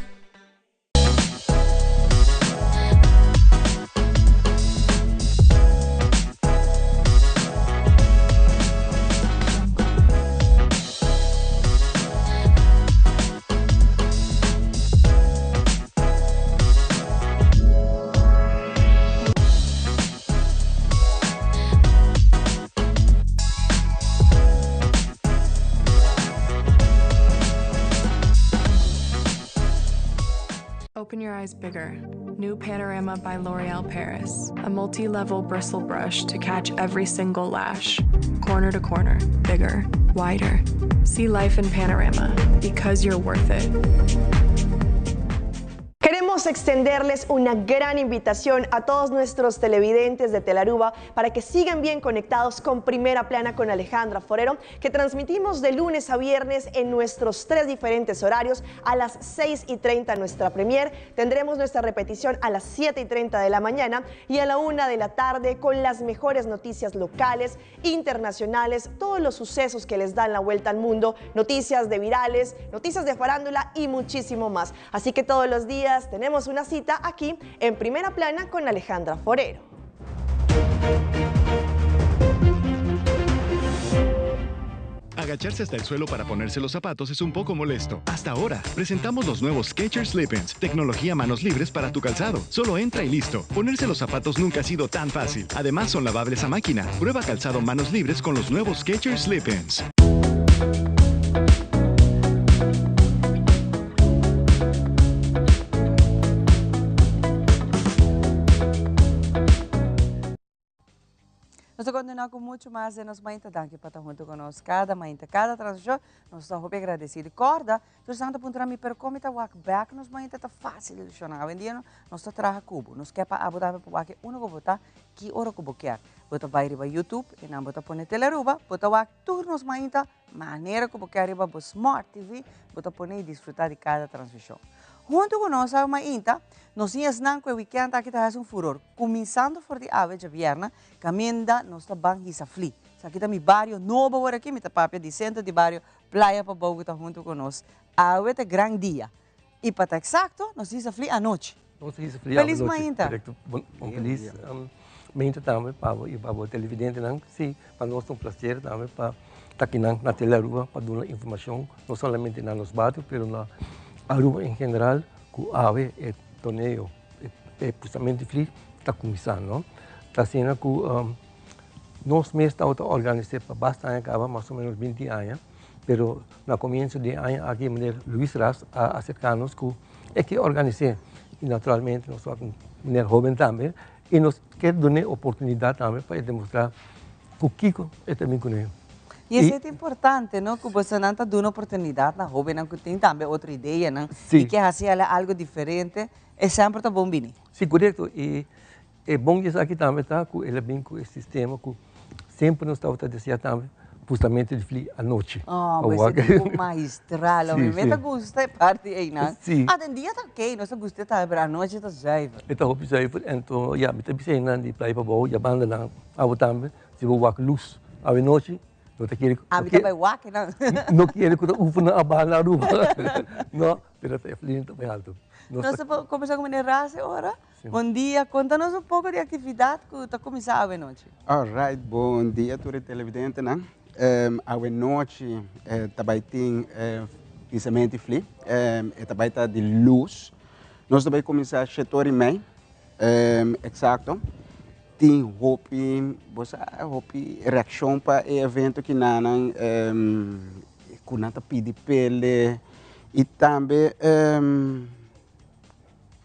Open your eyes bigger. New Panorama by L'Oreal Paris. A multi level bristle brush to catch every single lash. Corner to corner, bigger, wider. See life in panorama because you're worth it. Queremos extenderles una gran invitación a todos nuestros televidentes de Telaruba para que sigan bien conectados con Primera Plana con Alejandra Forero, que transmitimos de lunes a viernes en nuestros tres diferentes horarios a las 6 y 30 nuestra premier. Tendremos nuestra repetición a las 7 y 30 de la mañana y a la 1 de la tarde con las mejores noticias locales, internacionales, todos los sucesos que les dan la vuelta al mundo, noticias de virales, noticias de farándula y muchísimo más. Así que todos los días tenemos una cita aquí en Primera Plana con Alejandra Forero. Agacharse hasta el suelo para ponerse los zapatos es un poco molesto. Hasta ahora, presentamos los nuevos Skechers Slip-ins, tecnología manos libres para tu calzado. Solo entra y listo. Ponerse los zapatos nunca ha sido tan fácil. Además, son lavables a máquina. Prueba calzado manos libres con los nuevos Skechers Slip-ins. Nos ta continua cu mucho mas den nos mainta. Danki pa ta hunto cu nos cada mainta, cada transmision. Nos ta hopi agradecido. Corda, tur esnan ta puntra mi, pero con mi ta wak bek nos mainta? Ta facil ilusiona. Awendia nos ta traha cu bo. Nos ke pa abo tambe pa wak e uno cu bo ta, ki ora cu bo kier. Bo ta bay riba YouTube y nan bo ta pone Telearuba, bo ta wak tur nos mainta manera cu bo kier riba bo Smart TV, bo ta pone y disfruta di cada transmision. Hunto cu nos awe mainta, nos tin esnan cu e weekend aki ta haci un furor, cuminsando for di awe djabièrnè, caminda nos ta ban hisa fli. Esaki ta mi bario nobo awor aki, mi ta papia di centro di bario Playa Pabou cu ta hunto cu nos. Awe ta e gran dia. Y pa ta exacto, nos hisa fli anochi. Nos hisa fli anochi. Feliz mainta. Correcto. Un feliz mainta tambe pa bo y pa bo televidentenan. Si, pa nos ta un placer tambe pa ta akinan na Telearuba pa duna informacion no solamente na nos bario pero na Aruba en general cu awe e torneo, e pustamento di fli ta cuminsa, no? Ta asina cu nos mes tabata organise pa basta aña caba, mas o menos binti aña. Pero na comienzo di e aña aki meneer Luis Ras a acerca nos cu e ke organise y naturalmente nos wak un meneer hoben tambe y nos ke dun'e oportunidad tambe pa e demostra cu kico e ta bin cune. Y esey ta importante no, cu bosonan ta duna oportunidad na hobennan cu tin tambe otro ideanan y ke haci algo diferente, e semper ta bon bini. Si, corecto y E bon di esaki tambe ta ku el a bin ku e sistema ku semper nos tabata desea tambe, pustamentu di fli anochi. Oh, bo esei tipo maestral. Mi me ta gusta e parti einan. Si. Ah, den dia ta oké, nos ta gusta tambe, pero anochi ta zuiver. E ta hopi zuiver, anto ya, mi ta bisa einan di Playa Pabou, ya banda nan abo tambe, si bo wak lus awe nochi, no ta kere. Ami ta bai wak einan. No kere ku ta oefena a baha na Aruba. No, pero ta e fli ta bai alto. Nos ta combersa ku meneer Ras e ora. Bon dia, konta nos un poko di aktividat ku ta kuminsá awe nochi. Alright, bon dia tur e televidentenan. Awe nochi ta bai tin Pisamenti Fli. E ta bai ta di lus. Nos ta bai kuminsá shete ora i mei, eksakto. Tin hopi, bo sa, hopi reakshon pa e evento kinanan ku nan ta pidi pele i tambe.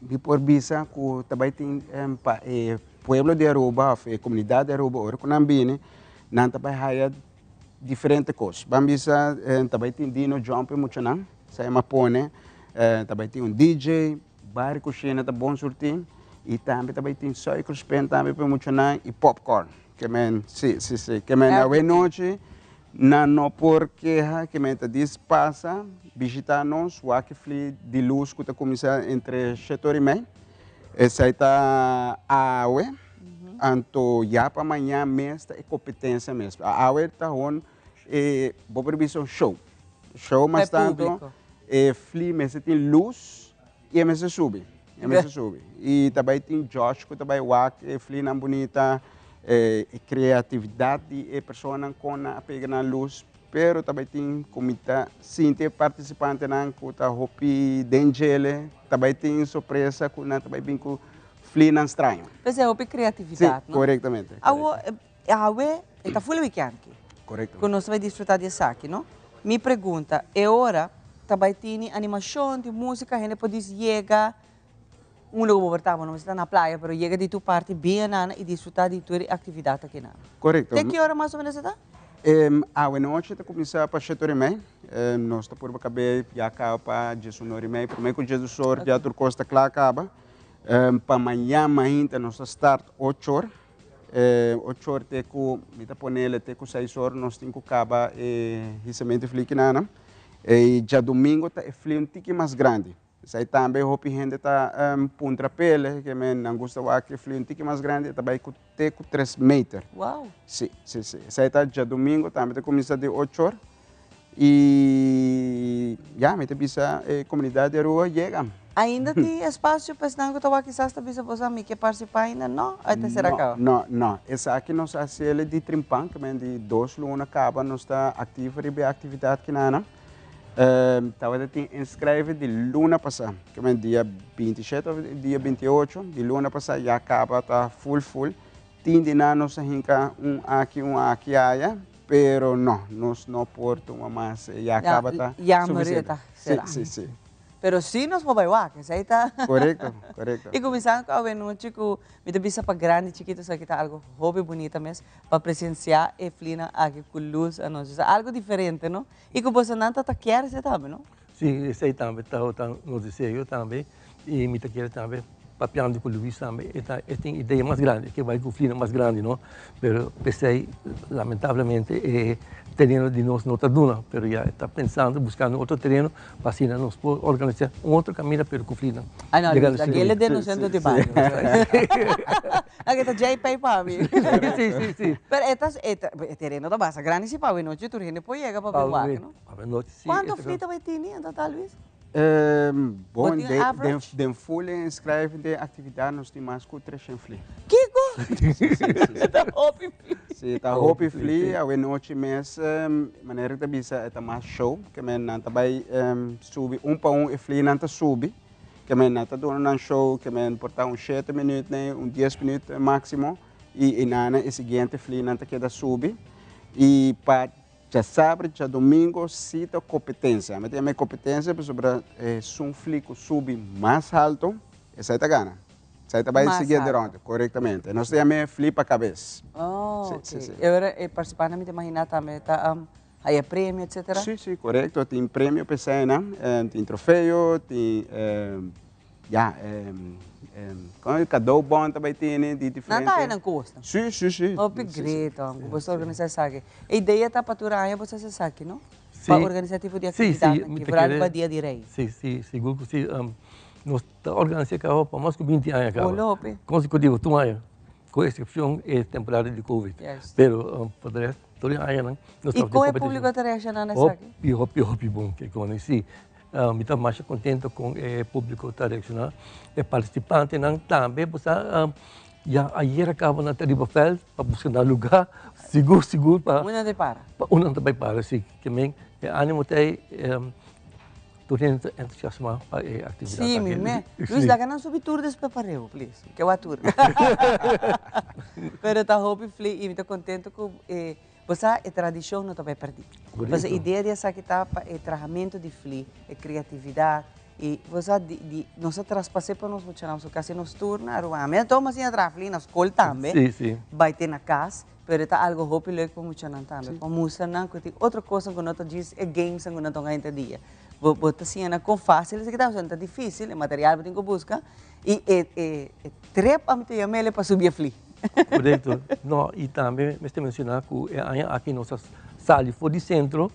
Mi por bisa ku ta bai tin pa e pueblo di Aruba òf e komunidat di Aruba ora ku nan bini nan ta bai haya diferente kos. Ban bisa ta bai tin dino jump e muchanan, esei a pone, ta bai tin un DJ, bar i kushina ta bon surtí i tambe ta bai tin suikerspin tambe pa e muchanan i popcorn. Ke men, si, si, si. Ke men awenochi Nan no por keha ke men ta dis pasa bishita nos wak e fli di lus ku ta kuminsá entre shete ora i mei. Esei ta awe, anto ya pa maña mes ta e kompetensia mes. Awe ta hon e bo por bisa un show. Show mas tantu e fli mester tin lus i e mester subi, e mester subi. I ta bai tin judge ku ta bai wak e flinan bunita, e kreatividat di e personanan kon nan a pega nan lus, pero ta bai tin ku mi ta sinti e partisipantenan ku ta hopi den djele, ta bai tin sorpresa ku nan ta bai bin ku flinan straño. P'esei hopi kreatividat, no? Si, korektamente. Awo, awe e ta ful wikènt ki. Korekto. Ku nos ta bai disfrutá di esaki, no? Mi pregunta, e ora ta bai tini animashon, tin músika, hende por dis yega unda ku bo por ta, bo no mester ta na playa, pero yega di tur parti bin anana i disfrutá di tur e aktividat akinan. Korekto. Te ki ora mas o menos e ta? Awe nochi ta kuminsá pa shete ora i mei. Nos ta purba kab'é ya kaba pa diesun ora i mei. Promé ku diesdos or ya tur kos ta kla kaba. Pa mañan mainta nos ta start ocho or. Ocho or te ku, mi ta ponele te ku seis or nos tin ku kaba e hisamento di fli kinana. E djadumingo ta e fli un tiki mas grandi. Esei tambe hopi hende ta puntra pele, ke men nan gusta wak e fli un tiki mas grandi, e ta bai ku te ku tres meter. Wow! Si, si, si. Esei ta djadumingo tambe ta kuminsa di ocho or. Y ya, mi ta bisa e comunidad di Aruba yega. Ainda tin espacio pa esnan cu ta wak kisas ta bisa boso a mi ke participa ainda? No? O e ta sera caba? No, no. Esaki nos a haciele di trimpan, ke men di dos luna caba nos ta activo riba e actividad kinana. Tabata tin inscrive di luna pasa, ke men dia 27 of dia 28 di luna pasa ya caba ta full full. Tin di nan nos a hinca un aki, un aki aya. Pero no, nos no por tuma mas, ya caba ta suficiente. Si, si, si. Pero si nos por bai wak, esei ta. Korekto, korekto. I kuminsando ku awenochi ku mi ta bisa pa grandi i chikito esaki ta algu hopi bunita mes pa presensiá e flinan aki ku lus anochi. Sa algu diferente no? I ku bosonan ta ta kier esei tambe no? Si, esei tambe ta nos deseo tambe i mi ta kere tambe papiando ku Luis tambe e ta e tin idea mas grandi, e ke bai ku flinan mas grandi no, pero p'esei lamentablemente e tereno di nos no ta duna, pero ya e ta pensando buskando otro tereno pa asina nos por organisa un otro kaminda pero ku flinan. Ay no Luis, aki el e den nos centro di bario. Aki ta JP pa mi. Si, si, si. Pero e ta e tereno ta basta grandi si pa awenochi tur hende por yega pa bin wak no. Pa awenochi si. Kuantu fli ta bai tini en total Luis? Bon, den full inschrijving den actividad nos tin mas cu 300 fli. Kico? Ta hopi fli. Si, ta hopi fli. Awe nochi mes, manera cu ta bisa, e ta mas show. Ke men nan ta bay subi un pa un e flinan ta subi. Ke men nan ta duna nan show, ke men por ta un shete minuut nee, un dies minuut maximo. Y eynan e siguiente flinan ta keda subi. Y pa Djasabra, djadomingo si ta competencia. Mi ta yama e competencia pasobra esun fli cu subi mas halto, esai ta gana. Esai ta bay siguiente round. Corectamente. Nos ta yama e fli pa cabes. Oh, ok. Si, si, si. E ora e participantenan mi ta imagina tambe ta haya premio, etcetera? Si, si, corecto. Tin premio pa esainan. Tin trofeo, tin Ya, con el cadeaubon ta bay tene di diferente. Nan ta haña nan cos no? Si, si, si. Hopi great hom, cu boso organisa esaki. E idea ta pa tur aña boso haci esaki, no? Si. Pa organisa tipo di actividadnan aki, vooral riba dia di Rey. Si, si, sigur cu si. Nos ta organisa caba pa mas cu binti aña caba. Hola hopi. Consecutivo, tur aña, cu excepcion e temporada di covid. Pero pa de rest, tur e añanan nos ta Y con e publico ta reacciona na esaki? Hopi, hopi, hopi bon ke con e, si. Mi ta masha contento con e publico ta reacciona. E participantenan tambe bo sa ya ayer a caba nan ta riba veld pa busca nan lugar sigur sigur pa Unda nan ta para? Pa unda nan ta bay para si. Ke men e animo ta ey tur hende ta entusiasma pa e actividad Si aki. mi me. Luis laga nan subi tur despues pa reu please. Mi ke wak tur. Pero ta hopi fli y mi ta contento cu e Bo sa, e tradishon no ta bai pèrdí. Pasobra e idea di esaki ta pa e trahamentu di fli, e kreatividat, i bo sa di di nos a traspas'é pa nos muchanan, pasobra kasi nos tur na Aruba, ami a toma asina traha fli na skol tambe, bai te na kas, pero e ta algu hopi leuk pa muchanan tambe, pa mustra nan ku tin otro kosnan ku no ta djis e gamesnan ku nan ta hunga henter dia. Bo bo ta siña nan kon fásil esaki ta, pasobra no ta difísil, e material bo tin ku buska, i e e trep ami ta yam'el pa subi e fli. Korekto. No, i tambe mester menshoná ku e aña aki nos a sali for di sentro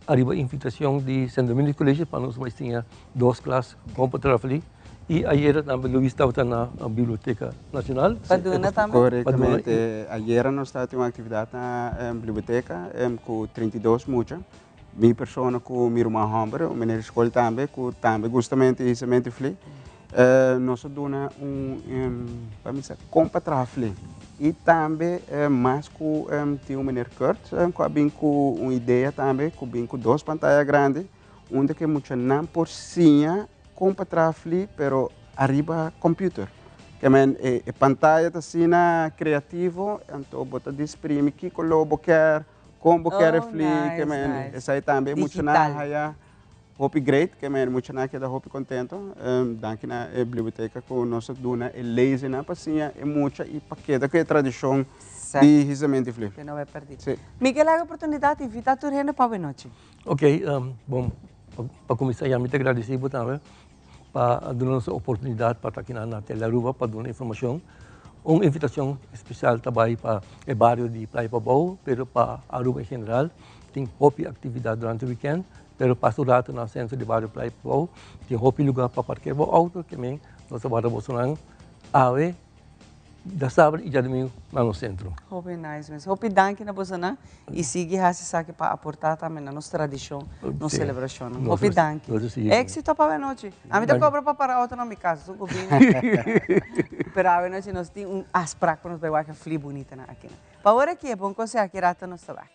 ariba invitashon di Sint Dominus College pa nos bai siña dos klas kon pa trafli. I ayera tambe Luis tabata na Biblioteka Nashonal. Pa duna tambe? Korektamente. Ayera nos tabatin un aktividat na biblioteka ku 32 mucha. Mi persona ku mi ruman hòmber, un meneer di skol tambe, ku tambe gusta mente i hisa mente fli. Nos a duna un, pa mi sa, kon pa traha fli. I tambe mas ku tin un meneer Kurt ku a bin ku un idea tambe, ku bin ku dos pantaya grandi, unda ku e muchanan por siña kon pa traha fli, pero ariba computer. Ke men e pantaya ta asina kreativo, anto bo ta disprimi ki koló bo kier. Kon bo kere Oh, fli, nice, ke men nice. esei tambe muchanan Digital. haya hopi great, ke men muchanan keda hopi kontento. Danki na e biblioteka ku nos a duna e lezenan pa siña e mucha i pa keda ku e tradishon Exacto. di hisamento di fli. Ke no bai pèrdí. Si. Mi ke laga oportunidat invitá tur hende pa awenochi. Ok, bon, pa kuminsá ya mi ta gradisí bo tambe pa duna nos e oportunidat pa ta akinan na Tele Aruba pa duna informashon. Un invitashon espesial ta bai pa e bario di Playa Pabou, pero pa Aruba en general. Tin hopi aktividat durante wikènt, pero pasa un rato na sentro di bario Playa Pabou. Tin hopi lugar pa parkea bo outo, ke men nos ta warda bosonan awe. Djasabra i djadumingu na nos sentro. Hopi nice mes. Hopi danki na bosonan i sigui hasi esaki pa aporta tambe na nos tradishon, nos selebrashonnan. Hopi danki. Éxito pa awenochi. Ami ta kobra pa para outo na mi kas, esun ku bini. Pero awenochi nos tin un afsprak pa nos bai wak e fli bunitanan akinan. Pa ora aki e bon konseho aki rato nos ta wak.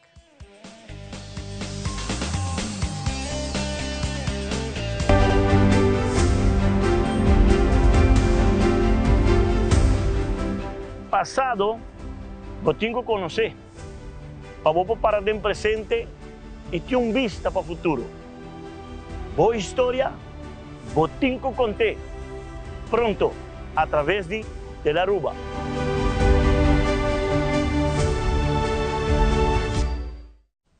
Pasado bo tin ku konosé pa bo por para den presente i tin un bista pa futuro. Bo historia, Bo tin ku kont'é pronto a traves di Telaruba.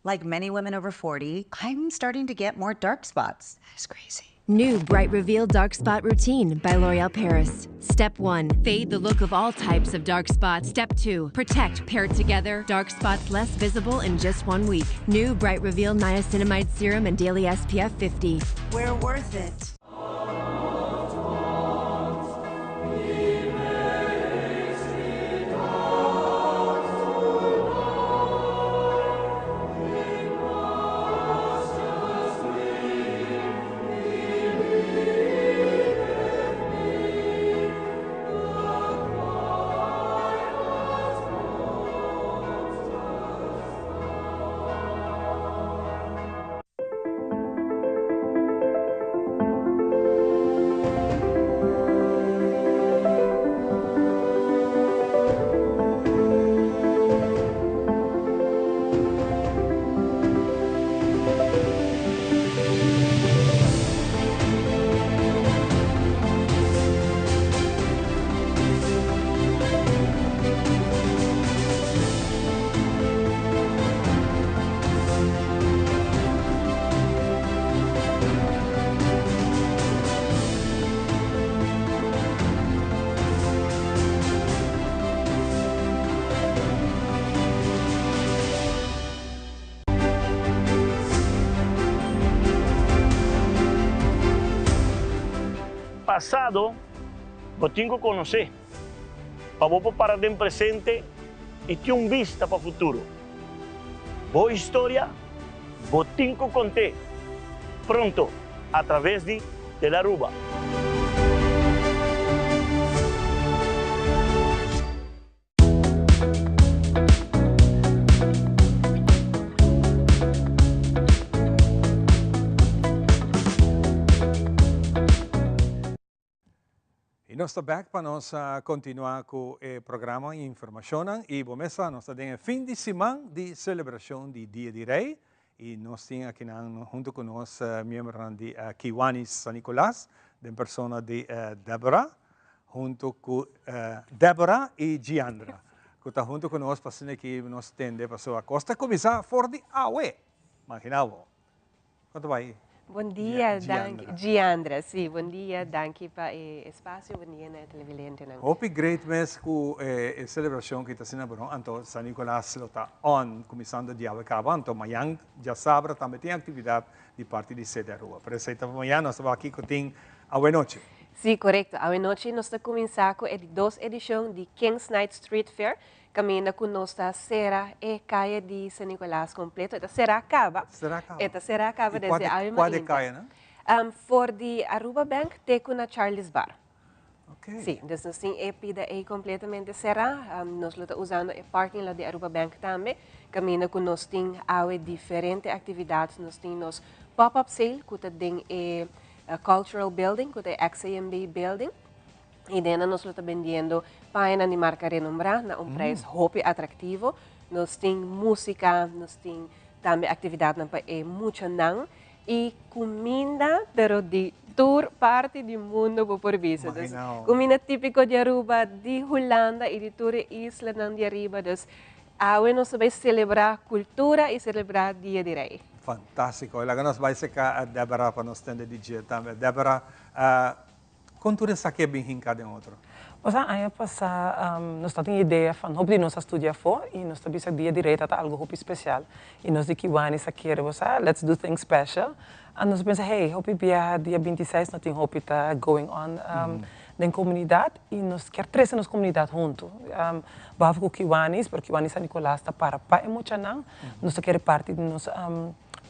Like many women over 40, I'm starting to get more dark spots. That is crazy. New Bright Reveal Dark Spot Routine by L'Oreal Paris. Step 1 Fade the look of all types of dark spots. Step 2 Protect paired together, dark spots less visible in just one week. New Bright Reveal Niacinamide Serum and Daily SPF 50. We're worth it. Pasado bo tin ku konosé pa bo por para den presente i tin un bista pa futuro. Bo historia bo tin ku kont'é pronto a traves di Telaruba. Y nos ta back pa nos continua cu e programa y informacionnan y bo mes sa nos ta den e fin di siman di celebracion di Dia di Rey y nos tin akinan hunto cu nos miembronan di Kiwanis San Nicolas den persona di Deborah hunto cu Deborah y Giandra cu ta hunto cu nos pa asina aki nos tende pasobra cos ta cuminsa for di awe imagina bo. Kon ta bai? Bon dia, danki. Giandra, si, bon dia, danki pa e espasio, bon dia na e televidentenan. Hopi great mes ku e selebrashon ki ta asina bon, anto San Nicolas lo ta on kuminsando diawe kaba, anto mañan djasabra tambe tin aktividat di parti di Sede Aruba. Pero esei ta pa mañan, nos ta wak kiko tin awenochi. Si, korekto. Awenochi nos ta kuminsá ku e di dos edishon di Kings Night Street Fair, Caminda cu nos ta cera e caye di San Nicolas completo. E ta cera caba. Cera caba. E ta cera caba desde awe mainta. Cua de cayenan? For di Aruba Bank te cu na Charlie's Bar. Ok. Si, dus nos tin e pida ey completamente cera. Nos lo ta usando e parking lot di Aruba Bank tambe. Caminda cu nos tin awe diferente actividad. Nos tin nos pop-up sale cu ta den e Cultural Building, cu ta e XAMB Building. I den nos lo ta bendiendo pañanan di marca renombrá na un prijs hopi atractivo. Nos tin música, nos tin tambe actividadnan pa e muchanan y cuminda, pero di tur parti di mundo bo por bisa. Dus cuminda típico di Aruba, di Hulanda y di tur e islanan di ariba. Dus awe nos ta bay celebra cultura y celebra Dia di Rey. Fantástico. Laga nos bay seca Deborah pa nos tende di dje tambe. Deborah, Kon tur esaki a bin hinká den otro? Osea, aña pasá nos ta tin idea van hopi di nos a studia afó i nos ta bisa dia di Rey ta ta algu hopi spesial i nos di Kiwanis a kere bo sa let's do things special a nos a pensa hey hopi biaha dia 26 no tin hopi ta going on den komunidat i nos kier trese nos komunidat huntu behalve ku Kiwanis pero Kiwanis San Nicolas ta para pa e muchanan nos ta kere parti di nos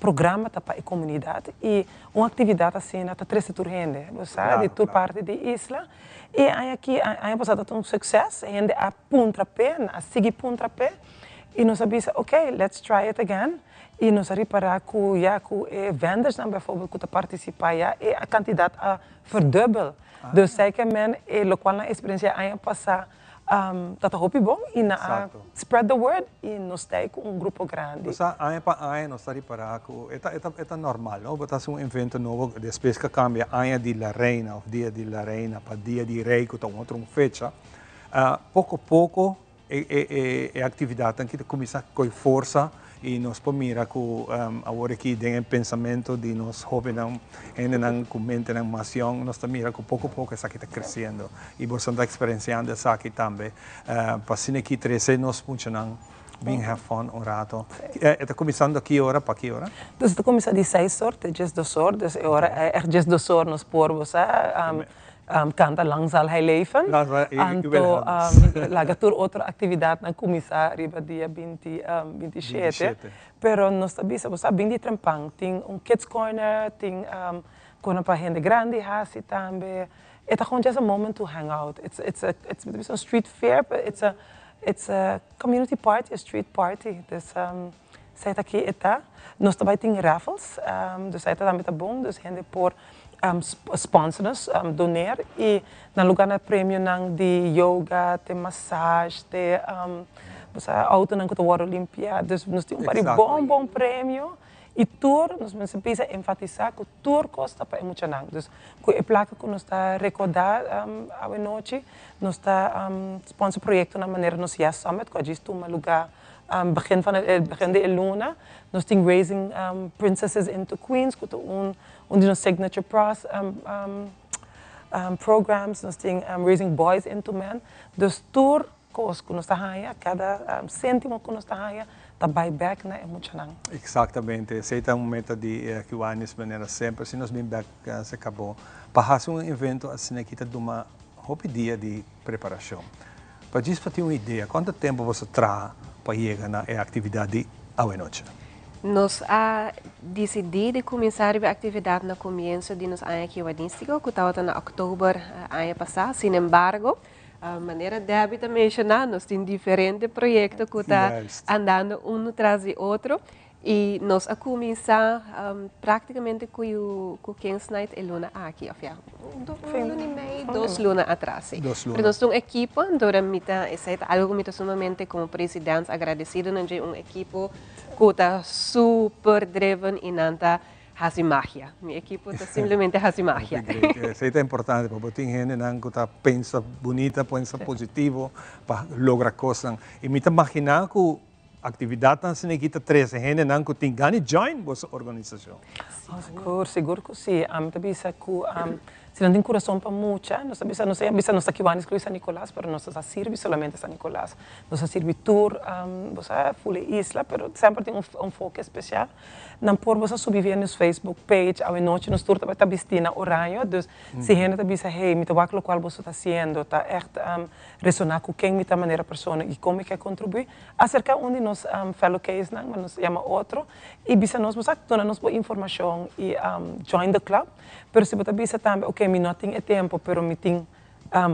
programa ta pa e comunidad y un actividad asina ta trece tur hende, bo sa, di tur parti di isla. Y e aña aki, aña pasa ta un succes, hende a puntra p'e, nan a sigui puntra p'e y nos a bisa ok, let's try it again y nos a ripara cu ya cu e vendersnan bijvoorbeeld cu ta participa ya e cantidad a verdubbel. Dus zij ke men e locual nan experiencia aña pasa. Ta ta hopi bon y nan a spread the word y nos ta cu un grupo grandi. Bo sa, aña pa aña nos ta ripara cu e ta, e ta, e ta normal, no? Bo ta haci un evento nobo, despues cu a cambia aña di La Reina of dia di La Reina pa dia di Rey cu ta un otro un fecha, poco poco e, e, e, e actividadnan aki ta cuminsa coy forsa y nos por mira cu awor aki den e pensamento di nos hobennan, hendenan cu mentenan mas yong, nos ta mira cu poco poco esaki ta creciendo y boso ta experienciando esaki tambe. Pa asina aki trece nos muchanan bin have fun un rato. E ta cuminsando ki ora pa ki ora? Dus e ta cuminsa di seis or te diesdos or, dus e ora echt diesdos or nos por bo sa Canta Lang Zal Hij Leven. Anto laga tur otro actividadnan cuminsa riba dia binti binti shete. Pero nos ta bisa bo sa bin di trempan. Tin un kids corner, tin corner pa hende grandi haci tambe. E ta gewoon just a moment to hang out. It's it's a it's mi ta bisa un street fair pero it's a it's a community party, a street party. Dus esei ta ki e ta. Nos ta bay tin raffles, dus esei ta tambe ta bon. Dus hende por sponsor nos, doneer y na lugar na premionan di yoga te massage te bo sa autonan cu ta wordo limpia. Dus nos tin un par di bon bon premio y tur nos mester bisa enfatisa cu tur cos ta pa e muchanan. Dus cu e placa cu nos ta recorda awe nochi nos ta sponsor proyectonan manera nos Yes Summit cu a djis tuma lugar begin van e begin di e luna. Nos tin Raising Princesses into Queens cu ta un Un di nos signature pros programs, nos tin Raising Boys into Men. Dus tur kos ku nos ta haña, kada sentimo ku nos ta haña, ta bai bek na e muchanan. Exactamente, esey ta un meta di Kiwanis manera semper si nos bin bek se cabo pa haci un evento asina aki ta duma hopi dia di preparacion. Pa djis pa tin un idea, cuanto tempo boso traha pa yega na e actividad di awenochi? Nos a disidí di kuminsá riba e aktividat na komienso di nos aña kiwanistico, ku tabata na òktober aña pasá. Sin embargo, manera Debbie ta menshoná, nos tin diferente proyekto ku ta andando unu tras di otro i nos a kuminsá práktikamente ku ku Kings Night e luna aki, òf ya, un luna i mei, dos luna atras, sí. Pero nos tin un ekipo, anto mi ta, esei ta algu ku mi ta sumamente komo president agradesido na dje, un ekipo Cu ta super driven y nan ta haci magia. Mi ekipo ta simplemente haci magia. Esey ta importante pa bo tin hendenan cu ta pensa bunita, pensa positivo pa logra cosnan. Y mi ta magina cu actividadnan asina aki ta trece hendenan cu tin gana di join boso organisacion. Sigur, sigur cu si. Ami ta bisa cu Si nan tin kurason pa mucha, nos ta bisa, nos a bisa nos ta kiwani skoli San Nicolas, pero nos no ta sirbi solamente San Nicolas. Nos ta sirbi tur, bo sa, ful e isla, pero semper tin un enfoke especial. Nan por bo sa subi via nos Facebook page, awe nochi nos tur ta bisti na oraño, dus si hende ta bisa, hey, mi ta wak lokual boso ta hasiendo, ta echt resona ku ken mi ta manera persona i kon mi ke kontribuí, aserka un di nos fellow Ksnan, ma nos yama otro, i bisa nos, bo sa, duna nos bo informashon i join the club. Pero si bo ta bisa tambe, ok, mi no tin e tempo, pero mi tin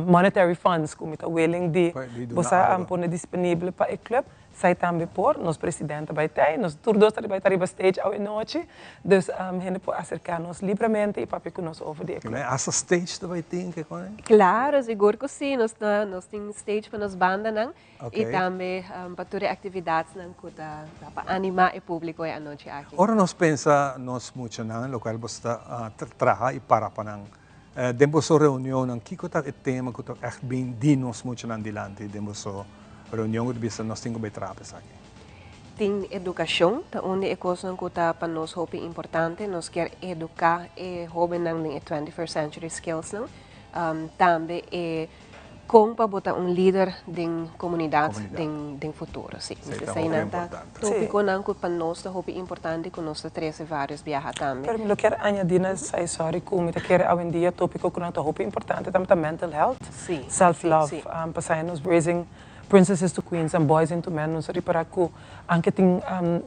monetary funds ku mi ta willing di bo sa pone disponible pa e club, esei tambe por. Nos presidente bai tei, nos tur dos ta bai ta riba stage awe nochi, dus hende por aserká nos libremente i papia ku nos over di e club. Hasta stage ta bai tin ke kon? Klaro, sigur ku si. Nos ta, nos tin stage pa nos bandanan. I tambe pa tur e aktividatnan ku ta pa animá e públiko e anochi aki. Ora nos pensa nos muchanan, lokual boso ta traha i para pa nan, den boso reunionnan, kiko ta e tema ku ta ègt bin di nos muchanan dilanti den boso reunion ku ta bisa nos tin ku bai traha pa esaki? Tin edukashon ta un di e kosnan ku ta pa nos hopi importante. Nos kier eduká e hóbennan den e 21st century skillsnan. Tambe e Kon pa bo ta un lider den komunidat den futuro. Sí, eseinan ta topikonan ku pa nos ta hopi importante ku nos ta trese vários biaha tambe. Pero mi lo kier añadi na esei, sorry, ku mi ta kere awendia topiko ku nan ta hopi importante tambe ta mental health, self love, pasai nos raising princesses to queens and boys into men, nos a ripara ku anke tin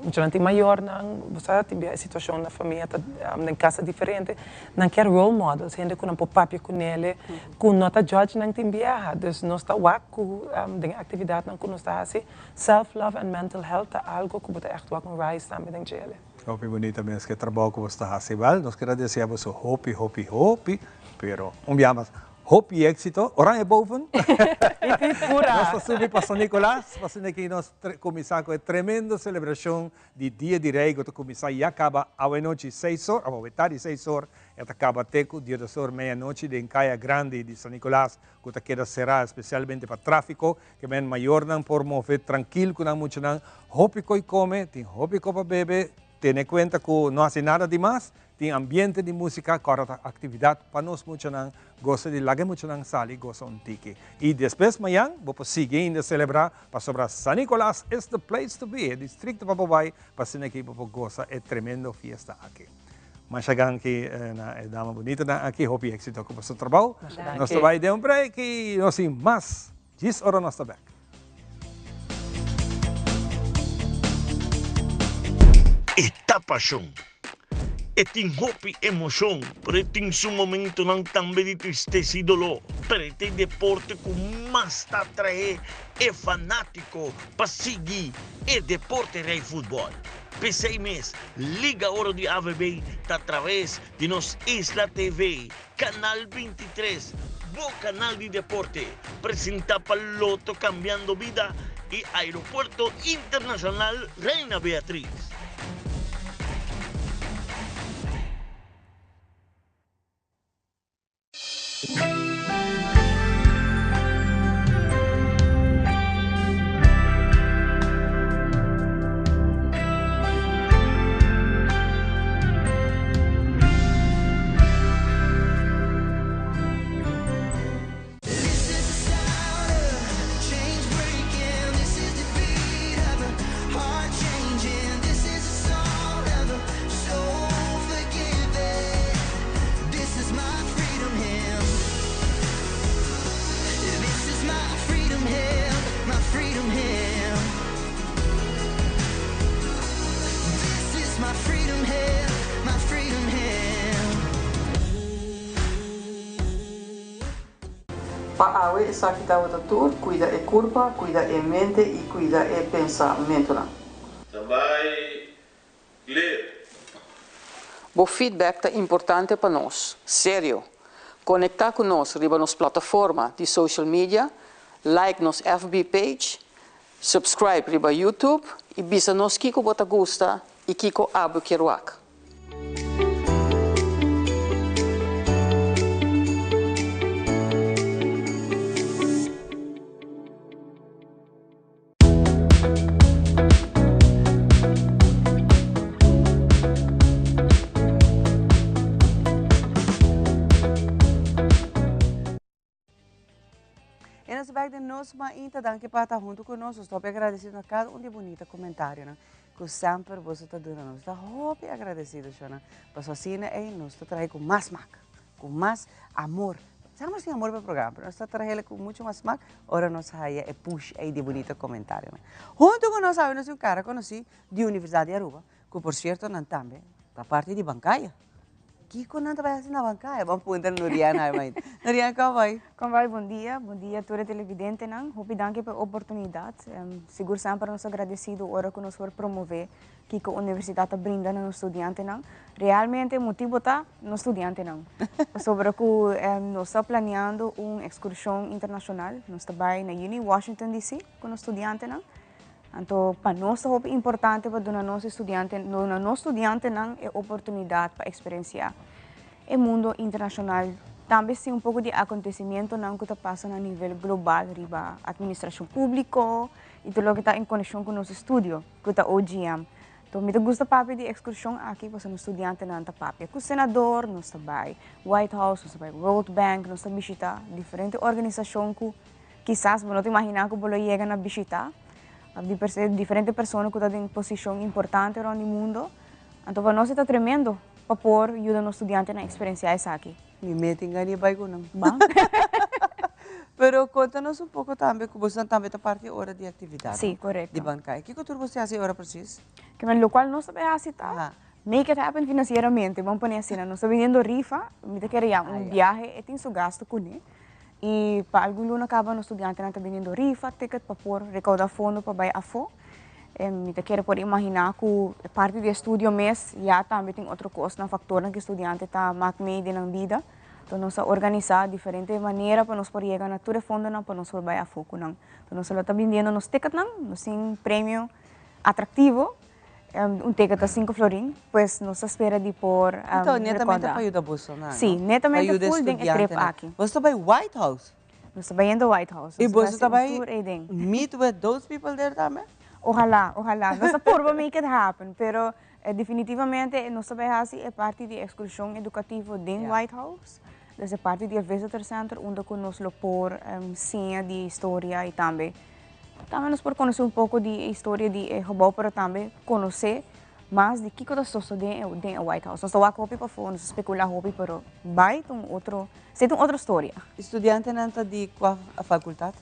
muchanan tin mayornan, bo sa tin bia e situashon na famia ta den kas ta diferente, nan kier role models, hende ku nan por papia ku nele, ku no ta judge nan tin biaha. Dus nos ta wak ku den e aktividatnan ku nos ta hasi, self love and mental health ta algo ku bo ta ègt wak un rise tambe den djele. Hopi bunita mes ke trabou ku boso ta hasi. Wèl, nos kier a desea boso hopi, hopi, hopi, pero un bia mas. Hopi éxito. Oranje boven. Nos ta subi pa San Nicolas, pa asina ki nos kuminsá ku e tremendo selebrashon di Dia di Rei ku ta kuminsá ya kaba awenochi seis or, òf awe tardi seis or, e ta kaba te ku diesdos or meianochi den Kaya Grandi di San Nicolas ku ta keda será espesialmente pa tráfiko, ke men mayornan por move trankil ku nan muchanan. Hopi koi kome, tin hopi kopa bebe, tene kuenta ku no hasi nada di mas, Tin ambiente di músika, kòrda ta aktividat pa nos muchanan gosa di laga e muchanan sali gosa un tiki. I despues mañan bo por sigui ainda selebrá pasobra San Nicolas is the place to be, e distrikto pa bo bai pa asina aki bo por gosa e tremendo fiesta aki. Masha danki na e dama bunitanan aki, hopi éksito ku boso trabou. Nos ta bai den un break i nos tin mas djis ora nos ta bèk. E ta pashon. E tin hopi emoshon, pero e tin su momentonan tambe di tristesa i doló. Pero e ta e deporte ku mas ta atraé e fanátiko pa sigui e deporte rei futbòl. P'esei mes, Liga Oro di AVB ta atraves di nos Isla TV, Canal 23, bo canal di deporte, presenta pa Lotto Cambiando Bida y Aeropuerto Internacional Reina Beatriz. Pa awe esaki tabata tur, cuida e curpa, cuida e mente y cuida e pensamentonan. Tambay clear. Bo feedback ta importante pa nos. Serio! Conecta cu nos riba nos plataforma di social media, like nos FB page, subscribe riba YouTube y bisa nos kico bo ta gusta y kico abo kier wak. E nos bek den nos mainta, danki pa ta hunto cu nos. Nos ta hopi agradecido na cada un di bunita comentarionan cu semper boso ta duna nos. Ta hopi agradecido, shona, pasobra asina ey nos ta traha cu mas smak, cu mas amor. Sa nos tin amor pa e programa, pero nos ta trahel cu mucho mas smak ora nos haya e push ey di bunita comentarionan. Hunto cu nos awe nos tin un cara conoci di Universidad di Aruba, cu por cierto nan tambe ta parti di Bancaya. Kiko nan ta bai hasi na Bancaya? Ban puntra Nuriana awe mainta. Nuriana, con bai? Con bai? Bon dia. Bon dia tur e televidentenan. Hopi danki pa e oportunidad. Sigur semper nos ta agradecido ora cu nos por promove kiko universidad ta brinda na nos studiantenan. Realmente e motibo ta nos studiantenan. Pasobra cu nos ta planeando un excursion internacional. Nos ta bai na juni Washington DC cu nos studiantenan. Anto pa nos ta hopi importante pa duna nos estudiante, duna nos studiantenan e oportunidad pa experiencia e mundo internacional. Tambe si un poco di acontecimientonan cu ta pasa na nivel global riba administracion publico y tur loke ta en conexion cu nos estudio, cu ta OGM. Anto mi ta gusta papia di excursion aki pasobra nos studiantenan ta papia cu senador, nos ta bay White House, nos ta bay World Bank, nos ta bishita diferente organisacion cu Kisas bo no ta imaginá ku bo lo yega na bishitá diferente persona ku ta den posishon importante rònt di mundo. Anto pa nos e ta tremendo pa por yuda nos studiantenan eksperensiá esaki. Mi mei tin gana di bai ku nan. Ban. Pero konta nos un poko tambe ku bosonan tambe ta parti e ora di aktividat, no? Sí, korekto. Di Bancaya. Kiko tur boso ta hasi e ora presis? Kimen lokual nos ta bai hasi ta make it happen finansieramente, ban pone asina. Nos ta bindiendo rifa, mi ta kere ya un biahe e tin su gasto kuné. Y pa algun luna caba nos studiantenan ta biniendo rifa ticket pa por recauda fondo pa bay afo. Mi ta kere por imagina cu e parti di estudio mes ya tambe tin otro cosnan, factornan cu e studiante ta mak mee den nan bida. Anto nos a organisa diferente manera pa nos por yega na tur e fondonan pa nos por bai afo cu nan. Anto nos lo ta bindiendo nos ticketnan, nos tin premio atractivo, un ticket ta cinco florin, pues nos ta spera di por Anto netamente recorda. pa yuda bosonan, no? Si, Pa netamente yuda full den e trip estudiantenan. aki. Boso ta bai White House? Nos ta bayendo White House. Y Nos ta boso ta hasi un bai tour eyden. meet with those people there tambe? Ojalá, ojalá. Nos ta purba make it happen, pero definitivamente nos ta bai hasi e parti di excursion educativo den White House. Dus e parti di e visitor center unda cu nos lo por siña di historia y tambe tambe nos por conoce un poco di e historia di e gebouw pero tambe conoce mas di kico ta sosode den e White House. Nos ta wak hopi pafó, nos ta specula hopi pero bai ta un otro, esey ta un otro storia. Studiantenan ta di cua facultad?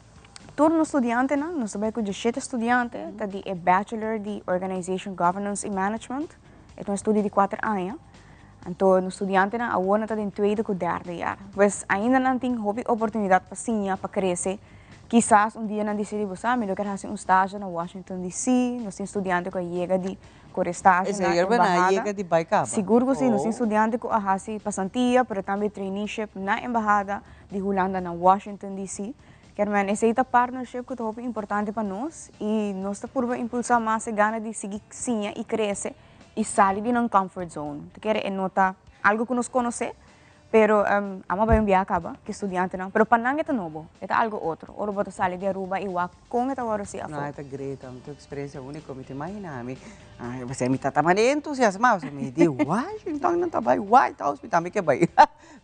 Tur nos studiantenan, nos ta bai cu dieshete studiante, ta di e Bachelor di Organization Governance y Management. E ta un estudio di cuater aña. Anto nos studiantenan awor nan ta den tweede cu derde jaar. Pues ainda nan tin hopi oportunidad pa siña, pa crece. Kisas un dia nan dicidi, bo sa, mi lo kier haci un stage na Washington DC. Nos tin studiante cu a yega di core stage na embahada. Sigur cu si, nos tin studiante cu a haci pasantia, pero tambe traineeship na embahada di Hulanda na Washington DC. Kermen, esey ta partnership cu ta hopi importante pa nos y nos ta purba impulsa mas e gana di sigui siña y crece y sali di nan comfort zone. Ta kere e no ta algo cu nos conoce, pero amo a bay un biaha caba cu estudiantenan, pero pa nan e ta nobo, e ta algo otro. Ora bo ta sali di Aruba y wak con e ta worde haci afo. No, e ta great, ta un experiencia unico, mi ta imagina mi, pasobra mi ta ta manera entusiasma, pasobra mi di Washington nan ta bay White House, mi tambe ke bay.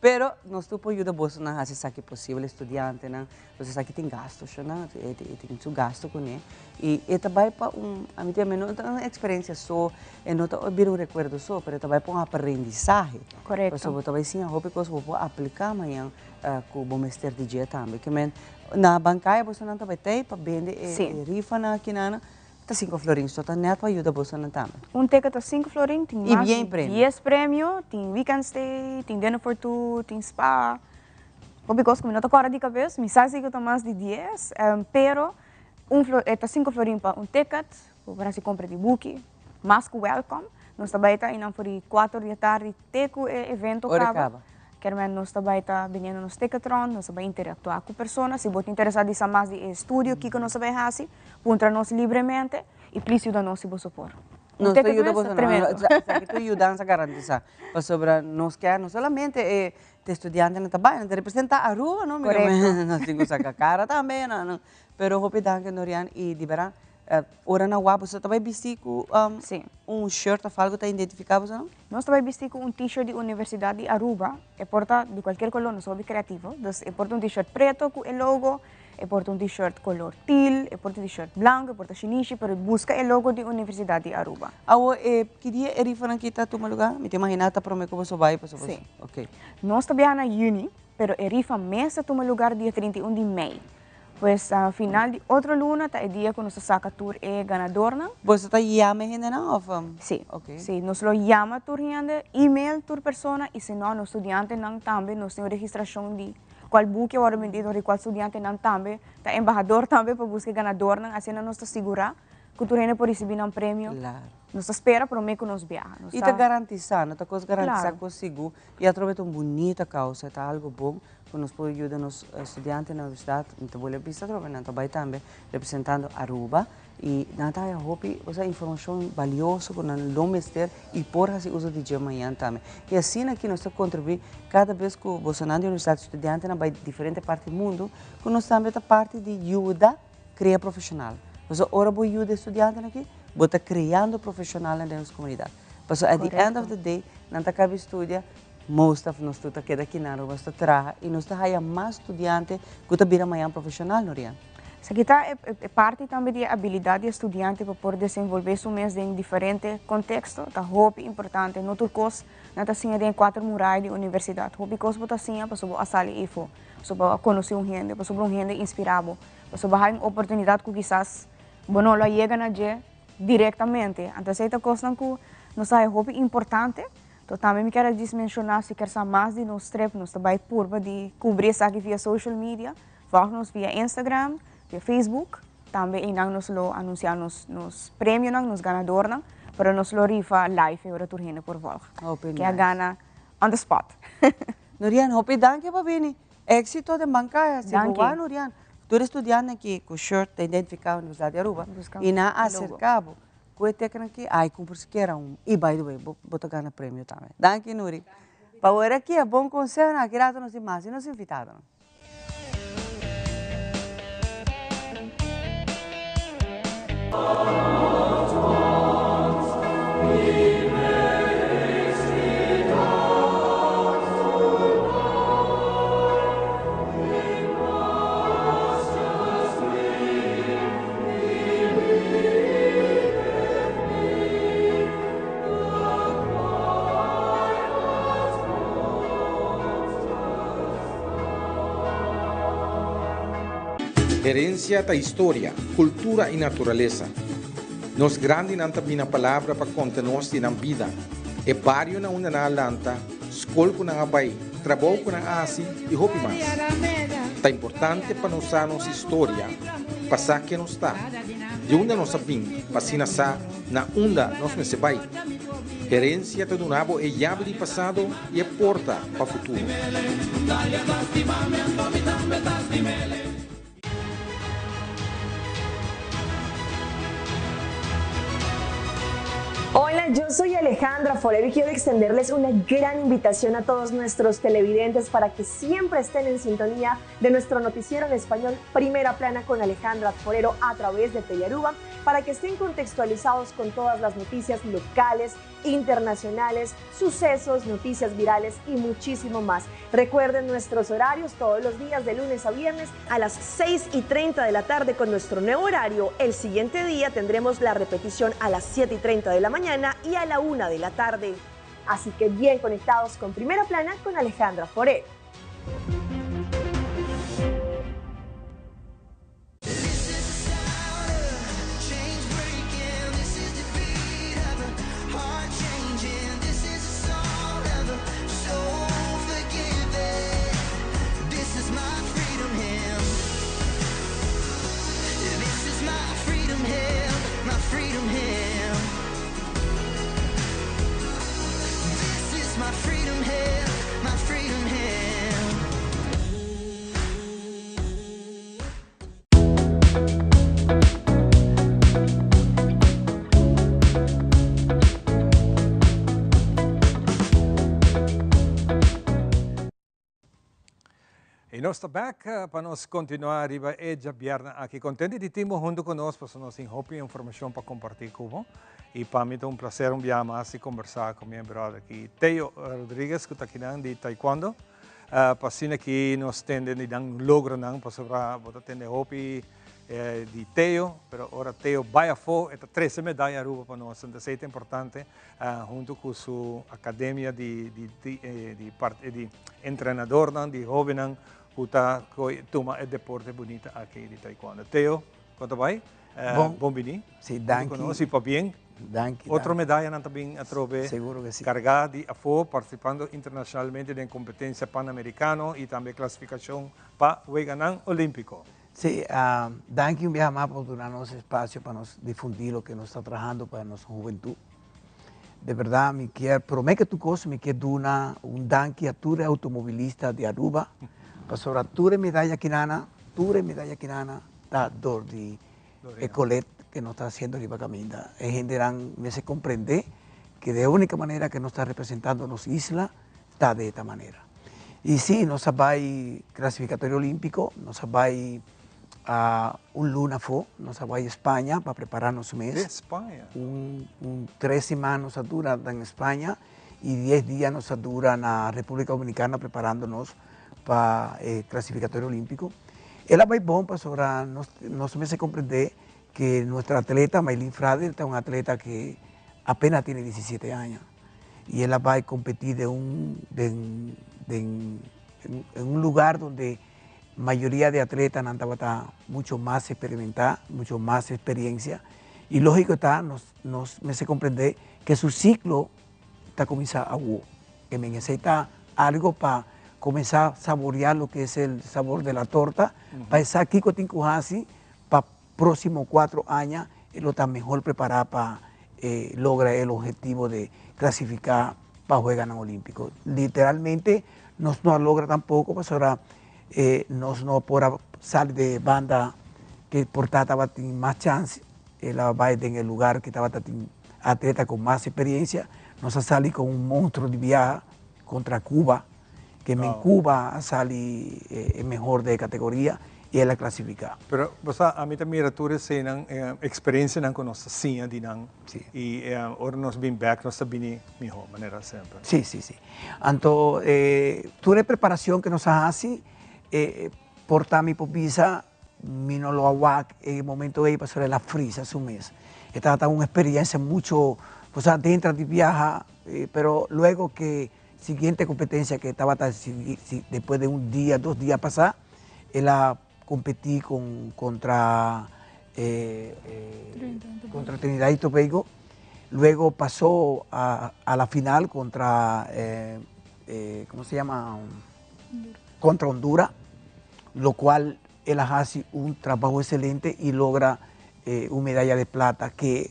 Pero nos tur por yuda bosonan hasi esaki posibel, estudiantenan, pasobra esaki tin gasto shona, e tin su gasto kuné i e ta bai pa un, ami ta yama, no ta un eksperensia so, e no ta bira un rekuerdo so, pero e ta bai pa un aprendisahe. Korekto. Pasobra bo ta bai siña hopi kos ku bo por apliká mañan ku bo mester di dje tambe. Ke men na bankaya bosonan ta bai tei pa bende e rifanan akinan. Ta cinco florin so ta net pa yuda bosonan tambe. Un ticket ta cinco florin, tin Y mas bien di premio. dies premio, tin weekend stay, tin dinner for two, tin spa. Hopi cos cu mi no ta corda di cabes, mi sa si cu ta mas di dies, pero un flo e ta cinco florin pa un ticket, bo por haci compra di buki, mas cu welcome. Nos ta bay ta einan for di cuatro di e tardi te cu e evento Ora e caba. caba. Kermen nos ta bai ta biniendo nos ticketron, nos ta bai interactua cu persona. Si bo ta interesa di sa mas di e estudio kico nos ta bai haci, puntra nos libremente y please yuda nos si boso por. Un Nos ta ticket yuda mes boso, ta no, tremendo. Esaki ta yudansa garantisa, pasobra nos kier no solamente e estudiantenan ta bai, nan ta representa Aruba, no? Correcto. Nos tin cu saca cara tambe, no, no. Pero hopi danki Norian y di berdad ora nan wak boso ta bai bisti cu un shirt of algo ta identifica boso no? Nos ta bai bisti cu un t-shirt di Universidad di Aruba, e por ta di cualkier color, nos hopi creativo, dus e por ta un t-shirt preto cu e logo, e por ta un t-shirt color teal, e por ta un t-shirt blanco, e por ta shinishi, pero busca e logo di Universidad di Aruba. Awo e ki dia e rifanan ki ta tuma lugar? Mi ta imagina ta prome cu boso bai pasobra Si. Ok. Nos ta biaha na juni, pero e rifa mes ta tuma lugar dia 31 di mei. Pues final di otro luna ta e dia cu nos ta saca tur e ganadornan. Boso ta yama e hendenan of? Si. Ok. Si, nos lo yama tur hende, email tur persona y si no nos studiantenan tambe nos tin un registracion di cual buki a worde bendi dor di cual studiantenan tambe ta embahador tambe pa busca e ganadornan, asina nos ta sigura cu tur hende por ricibi nan premio. Claro. Nos ta spera prome cu nos biaha. Nos Y ta garantisa, no ta cos garantisa Claro. cos sigur y atrobe ta un bunita causa, ta algo bon. Ku nos por yuda nos studiantenan na universidat, mi ta bolbe bisa atrobe, nan ta bai tambe representando Aruba i nan ta haya hopi osea informashon balioso ku nan lo mester i por hasi uso di dje mañan tambe. I asina aki nos ta kontribuí kada bes ku bosonan di universidat studiantenan bai diferente parti di mundu ku nos tambe ta parti di yuda krea profeshonal. Pasobra ora bo yuda e studiantenan aki bo ta kreando profeshonalnan den nos komunidat. Pasobra at the end of the day nan ta kaba studia. Most of nos tur ta keda aki na Aruba, nos ta traha y nos ta haya mas studiante cu ta bira mañan profesional, Norian. Esaki ta e parti tambe di e abilidad di e studiante pa por desenvolve su mes den diferente contexto, ta hopi importante, no tur cos nan ta siña den e cuater muraya di universidad, hopi cos bo ta siña pasobra bo a sali eyfo, pasobra bo a conoci un hende, pasobra un hende inspira bo, pasobra bo a haya un oportunidad cu kisas bo no lo a yega na dje directamente, anto esey ta cosnan cu nos ta haya hopi importante. To tambe mi kier a djis menciona si kier sa mas di nos trip nos ta bay purba di cubri esaki via social media, volg nos via Instagram, via Facebook, tambe eynan nos lo anuncia nos nos premionan, nos ganadornan, pero nos lo rifa live e ora tur hende por volg. Hopi Ke a nice. gana on the spot. Nurian, hopi danki pa bini. Éxito den bancaya. Si Danki. bo wak Nurian, tur estudiante aki cu shirt ta identifica Universidad di Aruba Busca y nan e logo. acerca bo cu e teken aki, ay cumpra sikiera un. Y by the way, bo bo ta gana premio tambe. Danki Nuri. Pa wor aki e bon consehonan, aki rato nos tin mas di nos invitadonan. Herencia ta historia, cultura y naturalesa. Nos grandinan ta bina palabra pa conta nos di nan bida, e bario na unda nan a lanta, scol cu nan a bay, trabou cu nan a haci y hopi mas. Ta importante pa nos sa nos historia, pa sa ken nos ta, di unda nos a bin pa asina sa na unda nos mester bay. Herencia ta duna bo e yabi di pasado y e porta pa futuro. Hola, yo soy Alejandra Forero y quiero extenderles una gran invitación a todos nuestros televidentes para que siempre estén en sintonía de nuestro noticiero en español Primera Plana con Alejandra Forero a través de Telearuba, para que estén contextualizados con todas las noticias locales, internacionales, sucesos, noticias virales y muchísimo más. Recuerden nuestros horarios todos los días de lunes a viernes a las 6:30 de la tarde con nuestro nuevo horario. El siguiente día tendremos la repetición a las 7:30 de la mañana y a la 1 de la tarde. Así que bien conectados con Primera Plana con Alejandra Forero. Y nos ta back pa nos continua riba e djabièrnè aki. Contento di tin bo hunto cu nos pasobra nos tin hopi informacion pa comparti cu bo. Y pa mi ta un placer un biaha mas di combersa cu mi brother aki Theo Rodriguez cu ta akinan di Taekwondo. Pa asina ki nos tende di nan logronan pasobra bo ta tende hopi di Theo, pero ora Theo bai afó e ta trese medaya Aruba pa nos, entonces esei ta importante hunto ku su akademia di di entrenadornan, di hobennan ku ta tuma e deporte bunita aki di taekwondo. Theo, kon ta bai? Bon bini. Sí, danki. Hunto ku nos y pabien. Danki. Otro medayanan ta bin atrobe. Seguro que si. Carga di afo, participando internacionalmente den competencia Panamericano y tambe clasificacion pa Weganan Olimpico. Si, danki un biaha mas pa duna nos espacio pa nos difundi loke nos ta trahando pa nos hubentud. De berdad mi kier, prome ke tur cos mi kier duna un danki a tur e automobilista di Aruba, pasobra tur e medaya kinana, tur e medaya kinana ta dor di E colet que nos ta haciendo riba caminda. E hendenan mester comprende que de unica manera que nos ta representando nos isla ta de esta manera. Y si, nos a bay clasificatorio olimpico, nos a bay a un luna afo, nos a bay España pa prepara nos mes. De España? Un, un tres siman nos a dura den España y dies dia nos a dura na Republica Dominicana preparando nos pa e clasificatorio olimpico. El a bai bon pasobra nos nos mester comprende que nuestra atleta Maylin Frade ta un atleta que apenas tiene diecisiete aña y el a bai competi den un den den en un lugar donde mayoria de atletanan tabata mucho mas experimenta, mucho mas experiencia y logico ta nos nos mester comprende que su ciclo ta cuminsa awo. E men esey ta algo pa cuminsa saborea loke es el sabor de la torta, pa e sa kico tin cu haci pa proximo cuatro aña e lo ta mehor prepara pa logra el objetivo de clasifica pa Jueganan Olimpico. Literalmente Nos no a logra tampoco pasobra nos no por a sali de banda que por ta tabatin mas chance. El a bay den e lugar que tabata tin atleta con mas experiencia. Nos a sali con un monstruo di biaha contra Cuba, que men Cuba a sali e mehor de e categoria y el a clasifica. Pero bo sa, ami ta mira tur eseinan, e experiencianan cu nos ta siña di nan y ora nos bin bek nos ta bini miho manera semper. Sí, sí, sí. Anto tur e preparacion cu nos a haci por ta mi por bisa Mi no lo a wak e momento ei pasobra el a frisa su mes. E tabata un experiencia mucho, o sea, dentro di biaha, pero luego ke siguiente competencia ke tabata despues de un dia, dos dia pasa, el a competi con contra contra Trinidad y Tobago, luego pasó a la final contra, ¿cómo se llama? Contra Honduras, lo cual el a haci un trabajo excelente y logra un medalla de plata que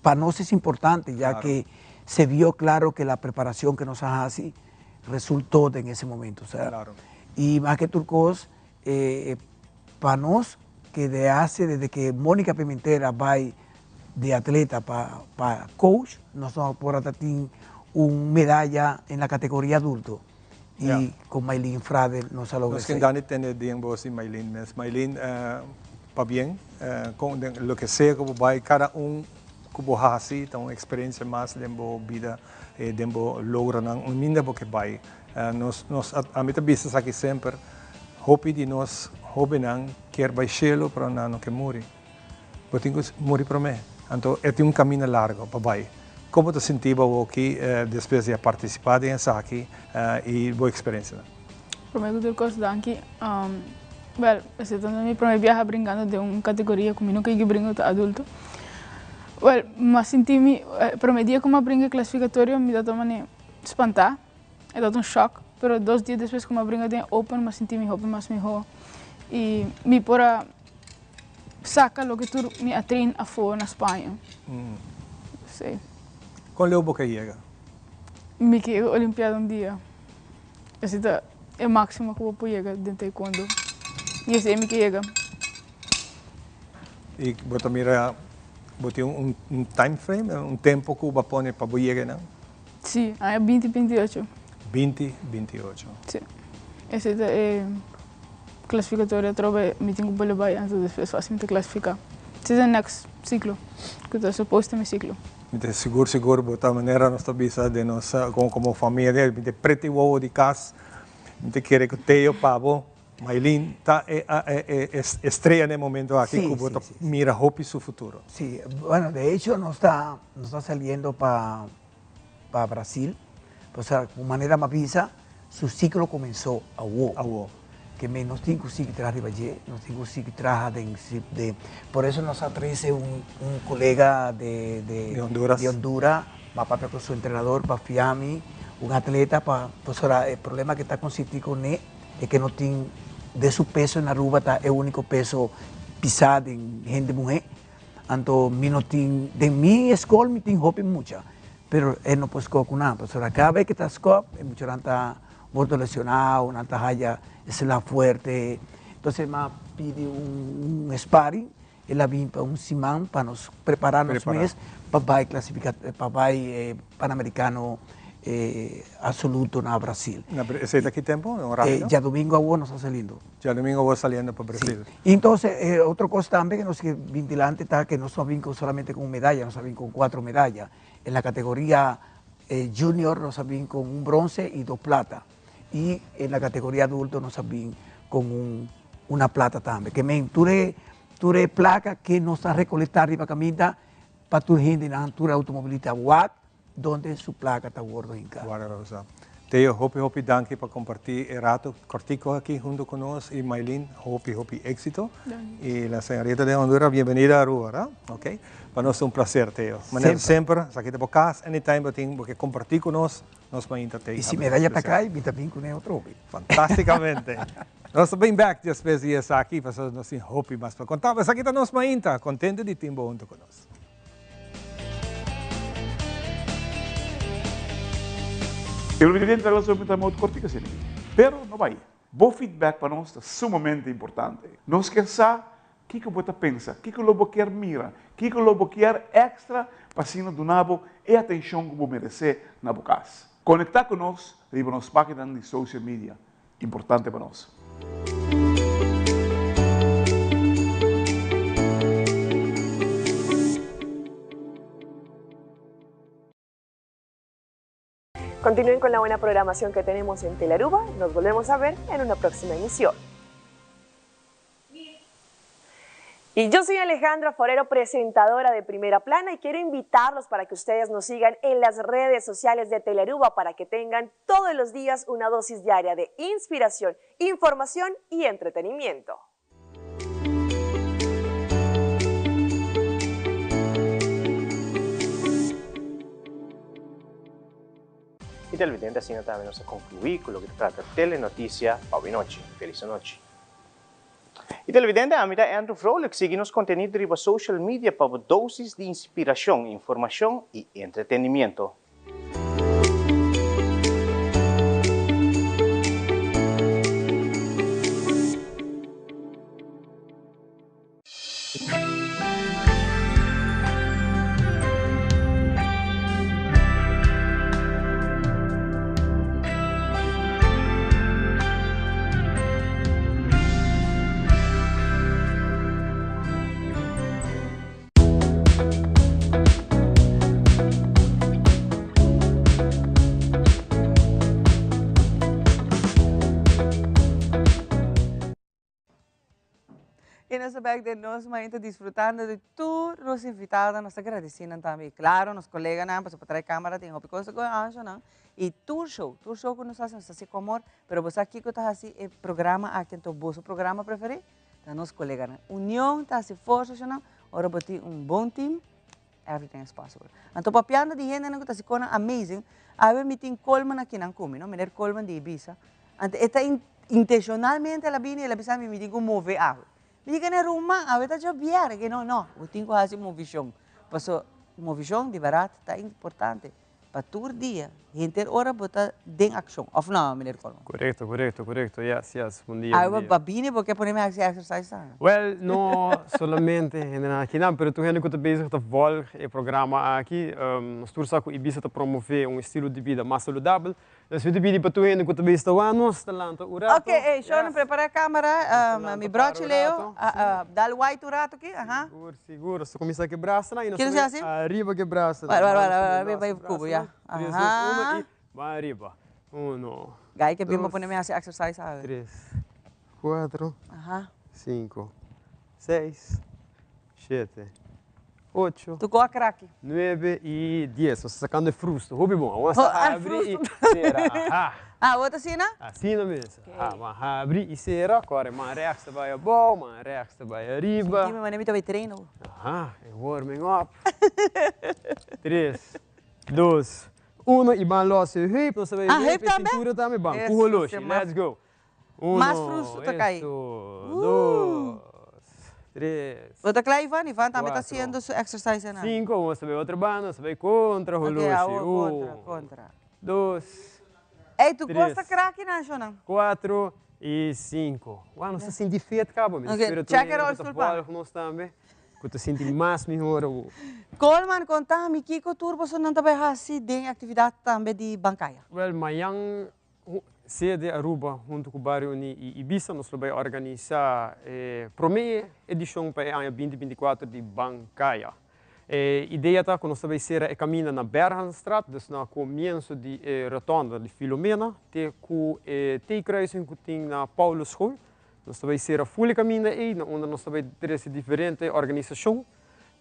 pa nos es importante ya que se vio claro que la preparación que nos a haci resultó den ese momento. O sea, Y mas que tur cos, pa nos que de hace desde que Mónica Pimentel a bay de atleta pa pa coach, nos no por a ta tin un medalla en la categoría adulto. Y con Maylin Frade nos a logra Nos ken esey. gana tende den bos di Maylin mes. Maylin, pabien con den loke sea cu bo bay, cada un cu bo haci ta un experiencia mas den bo bida, den bo logronan, un minda bo ke bay. Nos, nos, ami ta bisa esaki semper, hopi di nos hobennan kier bay shelo pero nan no ke muri. Bo tin ku muri promé. Anto e tin un kaminda largo pa bai. Kon bo ta sinti bo awoki despues di a partisipá den esaki i bo eksperensianan? Promé ku tur kos danki. Wèl, esei ta mi promé biaha brinkando den un kategoria ku mi nunka yega brinka ku ta adulto. Wèl, mi a sinti mi, promé dia ku mi a brinka e klasifikatorio mi ta tuma ni spantá. E tabata un shock, pero dos dia despues ku mi a brinka den e open mi a sinti mi hopi mas mihó i mi por a saca loke tur mi a train afo na Spaña. Sí. Con leu bo ke yega? Mi ke yega Olimpiada un dia. Esei ta e maximo ku bo por yega den taekwondo. I esei mi ke yega. I bo ta mira, bo tin un time frame, un tempo ku bo a pone pa bo yega einan? Sí, aña binti binti ocho. Binti binti ocho. Sí. Esei ta e klasifikatorio atrobe mi tin ku bolbe bai anto despues fácil mi ta klasifiká. Esei ta e next siklo ku ta supos ta mi siklo. Mi ta sigur sigur bo ta manera nos ta bisa den nos komo famia mi ta preti wowo di kas mi ta kere ku Teo pa bo Maylin ta e estrella na e momento aki ku bo ta mira hopi su futuro. Sí, bueno de hecho nos ta nos ta saliendo pa pa Brasil, pasobra ku manera mi a bisa su siklo kumensó awo. Awo. Ke men nos tin ku sigui traha riba dje, nos tin ku sigui traha den den por eso nos a trese un un kolega de de De Honduras. de Honduras, mi a papia ku su entrenador pa fia mi un atleta pa pasobra e problema ke ta konsistí kuné E ke no tin den su peso na Aruba ta e unico peso pisa den hende muhe. Anto mi no tin, den mi escol mi tin hopi mucha, pero e no por scob cu nan, pasobra cada vez ke ta scob e muchanan ta wordo lesionao, nan ta haya sla fuerte. Entonces mi a pidi un sparring, el a bin pa un siman pa nos prepara nos mes pa bay clasifica, pa bay Panamericano absoluto na Brasil. Esey ta ki tempo? Un rato? Djadomingo awor nos ta saliendo. Djadomingo awor saliendo pa Brasil. Si. Entonces otro cos tambe que nos ke bin dilanti ta que nos no a bin con solamente con un medalla, nos a bin con cuatro medalla. En la categoria junior nos a bin con un bronce y dos plata. Y en la categoria adulto nos a bin con un una plata tambe. Ke men tur e tur e placa ke nos ta recolecta riba caminda pa tur hendenan, tur automobilista wak donde su placa ta wordo hinca. Guarda Rosa. Teo, hopi hopi danki pa comparti e rato cortico aki hunto cu nos y Maylin, hopi hopi exito. Y la señorita de Honduras, bienvenida a Aruba, ra? Ok. Pa nos ta un placer, Teo. Manera semper, esaki ta bo cas, anytime bo tin bo ke comparti cu nos, nos mainta te Y si medalla ta cay, mi ta bin cune otro hopi. Fantasticamente. Nos ta bin bek despues di esaki, pasobra nos tin hopi mas pa conta. Esaki ta nos mainta, contento di tin bo hunto cu nos. Televidente laga nos ta mot kortico asina aki. Pero no bai. Bo feedback pa nos ta sumamente importante. Nos kier sa kiko bo ta pensa, kiko lo bo kier mira, kiko lo bo kier extra pa asina duna bo e atencion ku bo merece na bo kas. Conecta ku nos riba nos paginanan di social media. Importante pa nos. Continúen con la buena programación que tenemos en Telaruba. Nos volvemos a ver en una próxima emisión. Y yo soy Alejandra Forero, presentadora de Primera Plana, y quiero invitarlos para que ustedes nos sigan en las redes sociales de Telearuba para que tengan todos los días una dosis diaria de inspiración, información y entretenimiento. Y televidente asina tambe nos a conclui cu loke ta trata Telenoticia pa awe nochi. Feliz anochi. Y televidente ami ta Andrew Vrolijk sigui nos contenido riba social media pa bo dosis di inspiracion, informacion y entretenimiento. Y nos ta bek den nos mainta disfrutando di tur nos invitadonan. Nos ta gradeci nan tambe. Y claro, nos coleganan, pasobra pa trae camera tin hopi cos ta coge anshonan. Y tur show, tur show cu nos haci, nos ta haci cu amor. Pero bo sa kico ta haci e programa aki anto boso programa preferi? Ta nos coleganan. Union ta haci forsa shonan. Ora bo tin un bon team, everything is possible. Anto papiando di hendenan cu ta haci cosnan amazing, awe mi tin Coleman akinan cu mi, no? Meneer Coleman di Ibiza. Anto e ta intencionalmente el a bini, el a bisa mi, mi tin cu move awe. Mi di kende ruman, awe ta djobier. Ke no, no, bo tin cu haci movicion. Paso movicion di berdad ta importante. Pa tur dia, henter ora bo ta den accion, of no, meneer Coleman? Correcto, correcto, correcto. Yes, yes. Bon dia, bon Awe dia. bo bini bo ke pone mi haci exercise tambe? Well, no solamente hendenan akinan, pero tur hende ku ta bezig ta volg e programa aki. Nos tur sa ku Ibiza ta promove un estilo di bida mas saludabel. Nos mi ta pidi pa tur hende ku ta bezig ta wak nos ta lanta un rato. Ok, ey, Shona, prepara e camera. Mi brochi Leo, dal white un rato aki, aha. Sigur, sigur. Nos ta kuminsá ku e brasanan y nos Kiko ta se bai hasi? ariba ku e brasanan. Wara, wara, Vamos wara, ku e bai brasanan. kubo, ya. Tres, dos, uno Aha. y bai ariba. Uno, Gai ke bimba dos, pone mi hasi exercise awe. tres, kuatro, Aha. sinku, seis, shete, ocho, Tu koa kraki. nuebe y dies. Nos ta sacando e frusto. Hopi bon. Awor nos Oh, ta ah, habri y frusto. cera. Aha. Ah, awor ta asina? Asina mes. Aha, bo a habri y cera. Kore man rechts ta bai abou, man rechts ta bai ariba. Sinti mi manera mi ta bai train awor. Aha, e warming up. Tres, dos, uno y ban los e heup. Nos ta bai Ah, heup heup e tambe? cintura tambe. Ban Eso cu holoshi. se mas Let's go. Uno, Mas frusto ta kai. Eso, dos, tres. Bo ta kla Ivan? Ivan tambe ta Cuatro. haciendo su exercise nan. Cinco, nos ta bai otro banda, nos ta bai contra Ok, holoshi. awor Un, contra, contra. dos, Ey, tu cos ta tres, kraki nan, Shonan. cuatro y cinco. Wao, nos ta sinti fit caba. Mi ta Ok, spera tur check e hende cu ta rolstoel pa. volg nos tambe, cu ta sinti mas mihor awor. Coleman, conta mi kico tur bosonan ta bai haci den e actividad tambe di Bancaya? Wel, mayan Sede Aruba hunto cu Bario Uní y Ibisa nos lo bay organisa e prome edicion pa e aña 2024 di Bancaya. E idea ta cu nos ta bay cera e caminda na Bergenstraat, dus na comienso di e rotonda di Filomena te cu e T-kruising cu tin na Paulusschool. Nos ta bay cera full e caminda ey na unda nos ta bay trece diferente organisacion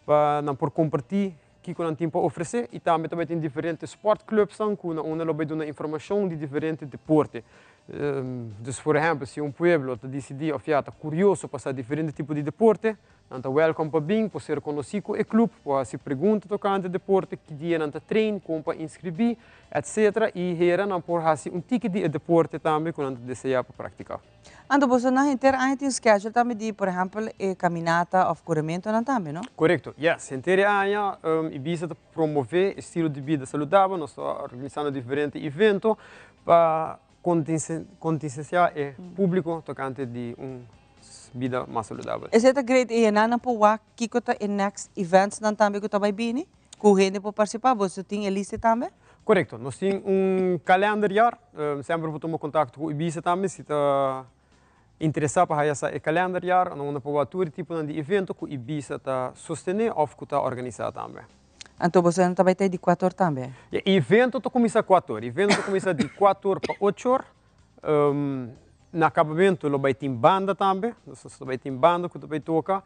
pa nan por comparti Kiko nan tin pa ofresé i tambe ta bai tin diferente sportclubsnan ku na unda lo bai duna informashon di diferente deporte. Dus por ehempel si un pueblo ta dicidi of ya ta curioso pa sa diferente tipo di deporte, nan ta welcome pa bin, por ser conoci cu e club, por haci pregunta tocante deporte, ki dia nan ta train, con pa inscribi, etc. Y hera nan por haci un tiki di e deporte tambe cu nan ta desea pa practica. Anto boso nan henter aña tin schedule tambe di por ehempel e caminata of corementonan tambe, no? Corecto, yes. Henter e aña Ibisa ta promove estilo di bida saludabel, nos ta organisando diferente evento pa konsiensiá e públiko tokante di un bida mas saludabel. Esei ta great i hendenan por wak kiko ta e next eventsnan tambe ku ta bai bini ku hende por partisipá. Boso tin e lista tambe? Korekto. Nos tin un kalenderjaar. Semper por tuma kontakto ku Ibisa tambe si ta interesá pa haya sa e kalenderjaar unda por wak tur e tiponan di evento ku Ibisa ta sostené òf ku ta organisá tambe. Anto boso no ta bai ta di kuator tambe? E evento ta kuminsá kuator. Evento ta kuminsá di kuator pa ochor. Na akabamentu lo bai tin banda tambe. Nos ta bai tin banda ku ta bai toka.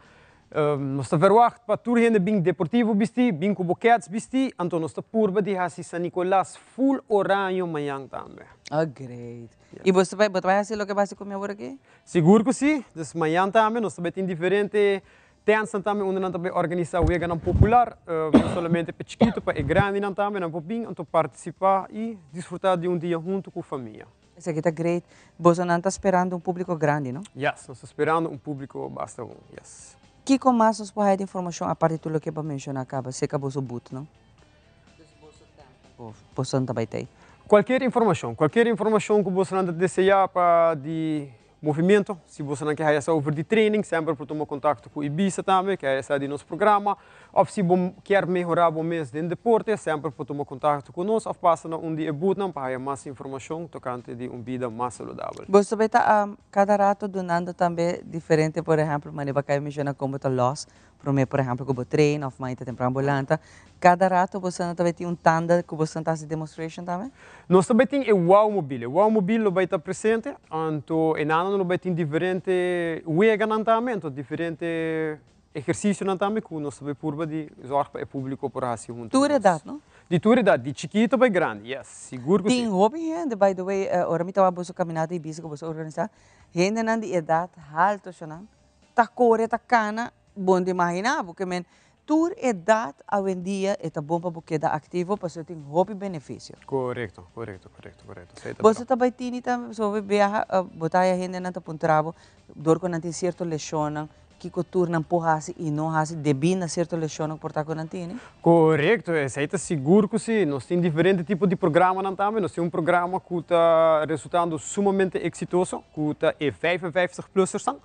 Nos ta verwagt pa tur hende bin deportivo bistí, bin ku bo kèts bistí. Anto nos ta purba di hasi San Nicolas full oraño mañan tambe. Oh great. I bo ta bai bo ta bai hasi loke bo hasi ku mi awor aki? Sigur ku si. Dus mañan tambe nos ta bai tin diferente Tensnan tambe unda nan ta bay organisa weganan popular, no solamente pa e chikito, pa e grandinan tambe nan por bin anto participa y disfruta di un dia hunto cu famia. Esaki ta great. Bosonan ta sperando un publico grandi, no? Yes, nos ta sperando un publico basta bon, yes. Kico mas nos por haya di informacion aparte di tur loke bo a menciona caba acerca boso booth, no? Dus boso tenta bosonan ta bay tey. Cualkier informacion, cualkier informacion cu bosonan ta desea pa di Movimiento, si bosonan ke haya sa over di training, semper por tuma kontakto ku Ibisa tambe, ke haya sa di nos programa, òf si bo kier mehorá bo mes den deporte, semper por tuma kontakto ku nos òf pasa na un di e boothnan pa haya mas informashon tokante di un bida mas saludabel. Boso tambe ta kada rato dunando tambe diferente, por ehèmpel, manera bo a kaba menshoná kon bo ta lòs Prome por ehempel ku bo train of mainta tempran bo lanta, kada rato boso ta bai tin un tanda ku boso ta hasi demonstration tambe? Nos ta bai tin e wow mobil. E wow mobil lo bai ta presente, anto e nananan lo bai tin diferente weganan tambe, anto diferente ehercicionan tambe ku nos ta bai purba di zorg pa e publico por hasi hunto ku Tur nos. edat, no? Di tur edat, di chikito bai grandi, yes, sigur ku si. Tin hopi hende, by the way, ora mi tabata boso caminata di bici ku boso organisa, hendenan di edat halto shonan Ta kore ta kana, bon di imaginá bo ke men tur edat awendia e ta bon pa bo keda aktivo pasobra e tin hopi benefisio. Korekto, korekto, korekto, korekto. Esei ta Boso berdad. ta bai tini tambe pasobra bo biaha bo ta haya hendenan ta puntra bo dor ku nan tin sierto leshonnan kiko tur nan por hasi i no hasi debí na sierto leshonnan ku por ta ku nan tini? Korekto, esei ta sigur ku si. Nos tin diferente tipo di programanan tambe. Nos tin un programa ku ta resultando sumamente eksitoso ku ta e 55 plussersnan.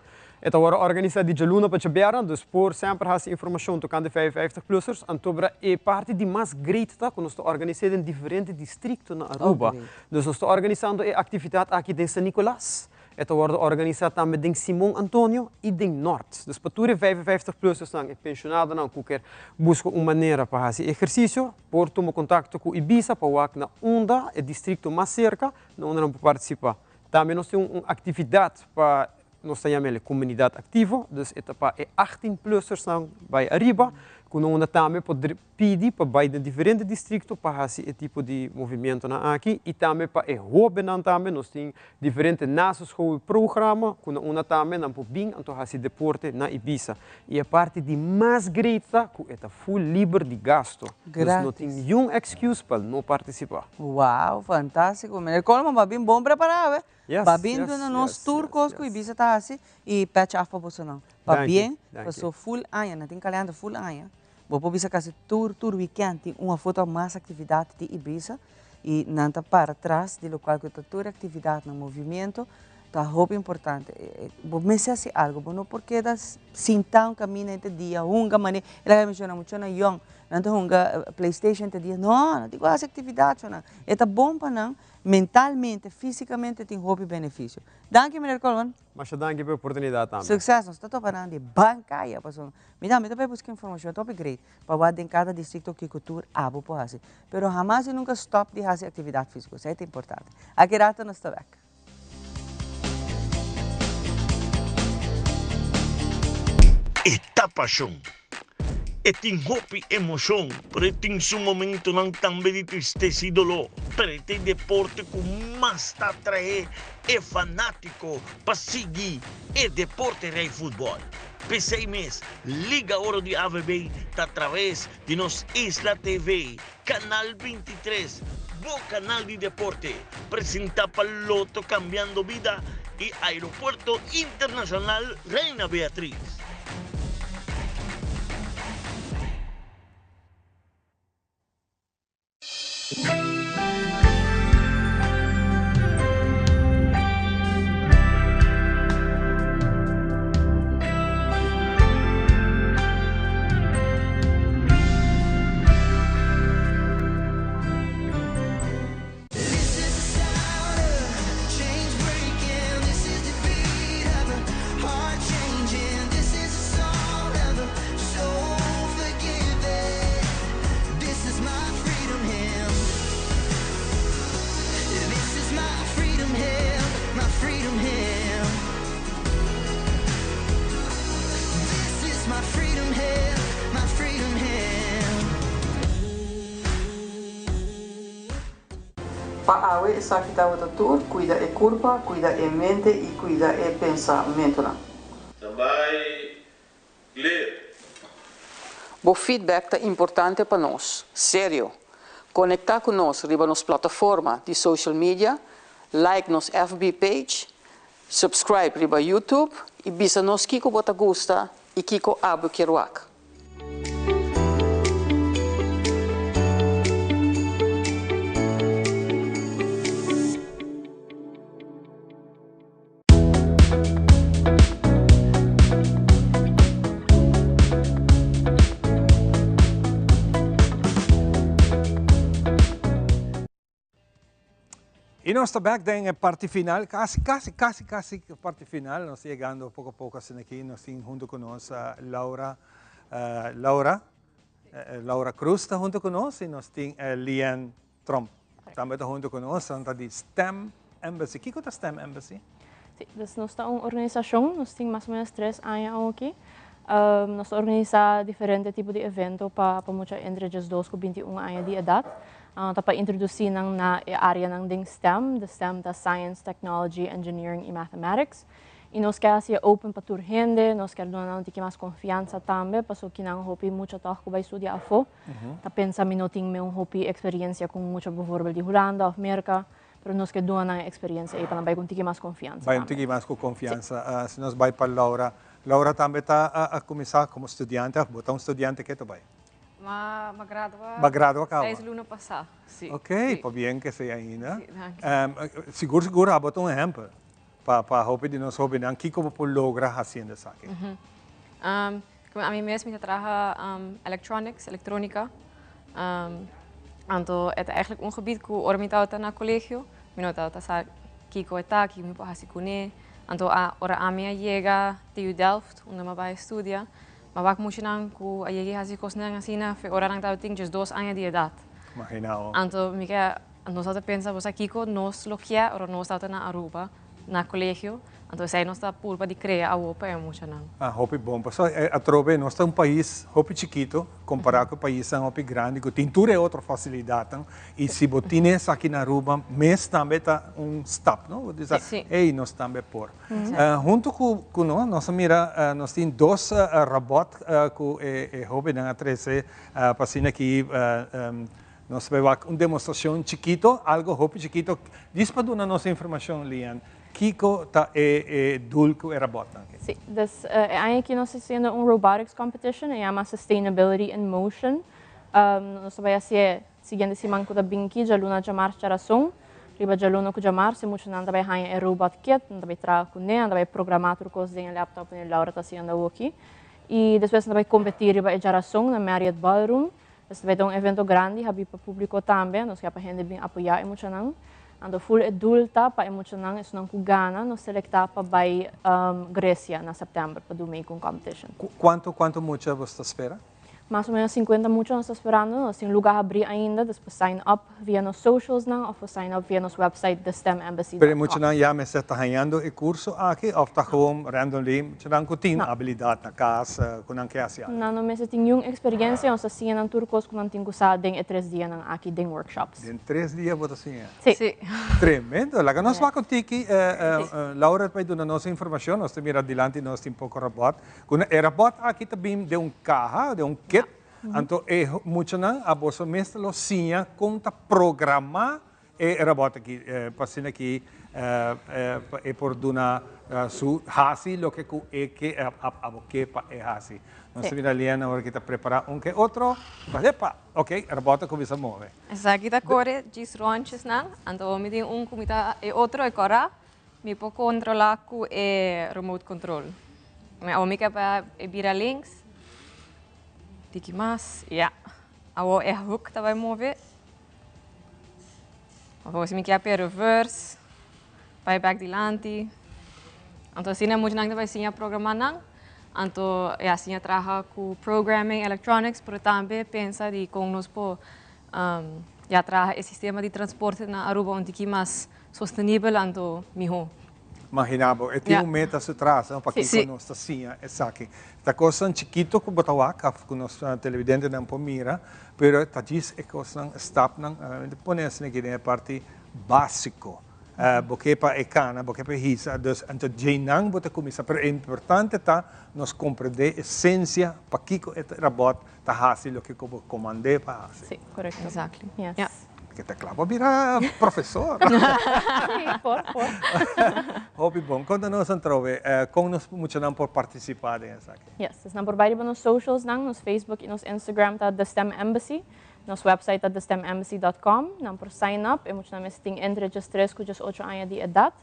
E ta wòrdu organisá di djaluna pa djabièrnè, dus por semper hasi informashon tokante 55 plussers. Antobra e parti di mas great ta ku nos ta organis'é den diferente distrikto na Aruba. Dus nos ta organisando e aktividat aki den San Nicolas, e ta wòrdu organisá tambe den Simon Antonio i den Nort. Dus pa tur e 55 plussersnan, e penshonadonan ku ker buska un manera pa hasi ehersisio, por tuma kontakto ku Ibisa pa wak na unda e distrikto mas serka na unda nan por partisipá. Tambe nos tin un aktividat pa Nos ta yama el e komunidat aktivo, dus e ta pa e 18 plussersnan bai ariba, ku no unda tambe por pidi pa bai den diferente distrikto pa hasi e tipo di movimentonan aki i tambe pa e hóbennan tambe nos tin diferente naschoolprogramma ku na unda tambe nan por bin anto hasi deporte na Ibisa. I e parti di mas great ta ku e ta full liber di gasto, dus no tin niun excuse pa no partisipá. Wow, fantástiko. Meneer Coleman, bo a bin bon prepará awe. Yes, Pa bin yes, duna nos yes, tur yes, kos ku yes. Ibisa ta hasi i pètch af pa bosonan. Pa Danki, bien, danki. paso full aña, nan tin kalènder full aña. Bo por bisa kasi tur tur wikènt tin un òf otro mas aktividat di Ibisa i nan ta para tras di lokual ku ta tur e aktividatnan, movimiento ta hopi importante. Bo mester hasi algu, bo no por keda sintá un kaminda henter dia hunga manera e laga menshona muchanan yòn nan ta hunga playstation henter dia, no, nan tin ku hasi aktividat shonnan, e ta bon pa nan Mentalmente, fisicamente tin hopi beneficio. Danki meneer Colman. Masha danki pa e oportunidad tambe. Succes, nos ta topa nan di ban caya pasobra mi tambe ta bay busca informacion ta hopi great pa wak den cada districto kico tur abo por haci. Pero hamas y nunca stop di haci actividad fisico, esey ta importante. Aki rato nos ta bek. E ta pashon. E tin hopi emocion, pero e tin su momentonan tambe di tristesa y dolor. Pero e ta e deporte cu mas ta atrae e fanatico pa sigui e deporte rey futbol. P'esey mes, Liga Oro di AVB ta traves di nos Isla TV, Canal 23, bo canal di deporte, presenta pa Lotto Cambiando Bida y Aeropuerto Internacional Reina Beatriz. Pa awe esaki tabata tur, cuida e curpa, cuida e mente y cuida e pensamentonan. Tambay clear. Bo feedback ta importante pa nos. Serio! Conecta cu nos riba nos plataforma di social media, like nos FB page, subscribe riba YouTube y bisa nos kico bo ta gusta y kico abo kier wak. Y nos ta back den e parti final, casi, casi, casi, casi parti final. Nos ta yegando poco a poco asina aki. Nos tin hunto cu nos Laura, Laura, Laura Cruz ta hunto cu nos y nos tin Lian Tromp tambe ta hunto cu nos. Nan ta di STEM Embassy. Kico ta STEM Embassy? Sí, dus nos ta un organisacion, nos tin mas o menos tres aña awoki. Nos ta organisa diferente tipo di evento pa mucha entre diesdos cu 21 aña di edad. Ta pa introduci nan na e areanan den STEM, de STEM ta Science, Technology, Engineering y Mathematics. Y nos kier haci e open pa tur hende, nos kier duna nan un tiki mas confiansa tambe, pasobra kinan hopi mucha tog cu bay studia afo. Ta pensa mi no tin meun hopi experiencia cu mucha bijvoorbeeld di Hulanda of Merca, pero nos kier duna nan e experiencia ey pa nan bay cu un tiki mas confiansa Bay un tambe. tiki mas cu confiansa. Si nos bay pa Laura, Laura tambe ta a cuminsa como studiante of bo ta un studiante ke ta bay? Ma ma gradua. Ba gradua caba? Seis luna pasá, si. Ok, pabien ke esei ainda. Si, danki. Sigur sigur abo ta un ehempel pa pa hopi di nos hobennan kiko bo por logra hasiendo esaki. Como ami mes mi ta traha electronics, electronica. Anto e ta eigenlijk un gebied ku ora mi tabata na colegio mi no tabata sa kiko e ta, kiko mi por hasi kuné. Anto ora ami a yega TU Delft unda mi a bai studia, Ma wak muchanan ku a yega i hasi kosnan asina fe ora nan tabatin 12 aña di edat. Imagina ho. Anto mi ke nos tabata pensa bo sa kiko nos lo kier ora nos tabata na Aruba na kolegio, anto esei nos ta purba di krea awo pa e muchanan. Ah, hopi bon. Pasobra atrobe nos ta un pais hopi chikito kompará ku e paisnan hopi grandi ku tin tur e otro fasilidatnan i si bo tin esaki na Aruba mes tambe ta un stap, no? Bo bisa, ey, nos tambe por. Hunto cu nos, nos a mira, nos tin dos robot cu e hobennan a trece pa asina aki nos bay wak un demostracion chikito, algo hopi chikito. Djis pa duna nos informacion, Lian, kico ta e doel cu e robotnan aki? Si, dus e aña aki nos ta haciendo un robotics competition, e yama Sustainability in Motion. Nos ta bay haci'e Siguiente siman ku ta bin ki djaluna djamars djarason. Riba djaluna ku djamars e muchanan ta bai haña e robot kit, nan ta bai traha kuné, nan ta bai programá tur kos den e laptop ku Laura ta hasiendo awoki. I despues nan ta bai kompetí riba e djarason na Marriott Ballroom. Esei ta bai ta un evento grandi habí pa públiko tambe, nos ke pa hende bin apoyá e muchanan. Anto ful e doel ta pa e muchanan esunnan ku gana nos selektá pa bai Grecia na sèptèmber pa do make un competition. Kuantu kuantu mucha bo ta spera? Mas o menos 50 mucha nos ta sperando, nos tin lugar habri ainda, dus por sign up via nos socialsnan of por sign up via nos website thestemembassy Pero dot com. muchanan ya mester ta hañando e curso aki of ta gewoon randomly muchanan cu tin habilidad na cas cu nan ke haci algo? Nan no mester tin niun experiencia, nos ta siña nan tur cos cu nan tin cu sa den e tres dianan aki den workshops. Den tres dia bo ta siña? Si. Si. Tremendo! Laga nos wak un tiki, Laura ta bay duna nos informacion, nos ta mira dilanti nos tin poco robot. Ku e rabòt aki ta bin den un kaha, den un kit, anto e muchanan a boso mes ta lo siña kon ta programá e rabòt aki, pa asina ki e por duna su hasi loke ku e ke abo ke pa e hasi. Nos ta mira Liana ora ki ta prepará un ke otro, epa, ok, rabòt a kuminsá move. Esaki ta kore djis ròntjesnan, anto mi tin un ku mi ta e otro e kòrá, Mi por controla cu e remote control. Awor mi ke pa e bira links. Tiki mas. Ya. Awor e hoek ta bai move. Awor si mi kier pa e reverse, bai bek dilanti. Anto asina muchanan ta bai siña programa nan. Anto ya siña traha cu programming, electronics, pero tambe pensa di con nos por ya traha e sistema di transporte na Aruba un tiki mas sostenibel anto mihó. Magina bo, e tin un meta su tras, no? Pakiko nos ta siña esaki. Ta kosnan chikito ku bo ta wak òf ku nos televidentenan por mira, pero ta djis e kosnan, stapnan, mi ta pone asina aki den e parti básiko. Bo ke pa e kana, bo ke pa e hisa, dus anto djeinan bo ta kuminsá. Pero e importante ta nos komprendé esensia pakiko e rabòt ta hasi loke ku bo komand'é pa hasi. Sí, korekto. Exactly. Yes. Ja. Ke ta kla pa bira profesor. Sí, por, por. Hopi bon. Konta nos antrobe, kon nos muchanan por partisipá den esaki? Yes, esnan por bai riba nos socialsnan, nos Facebook i nos Instagram ta The STEM Embassy. Nos website ta thestemembassy dot com. Nan por sign up. E muchanan mester tin entre djestres ku djesocho aña di edat.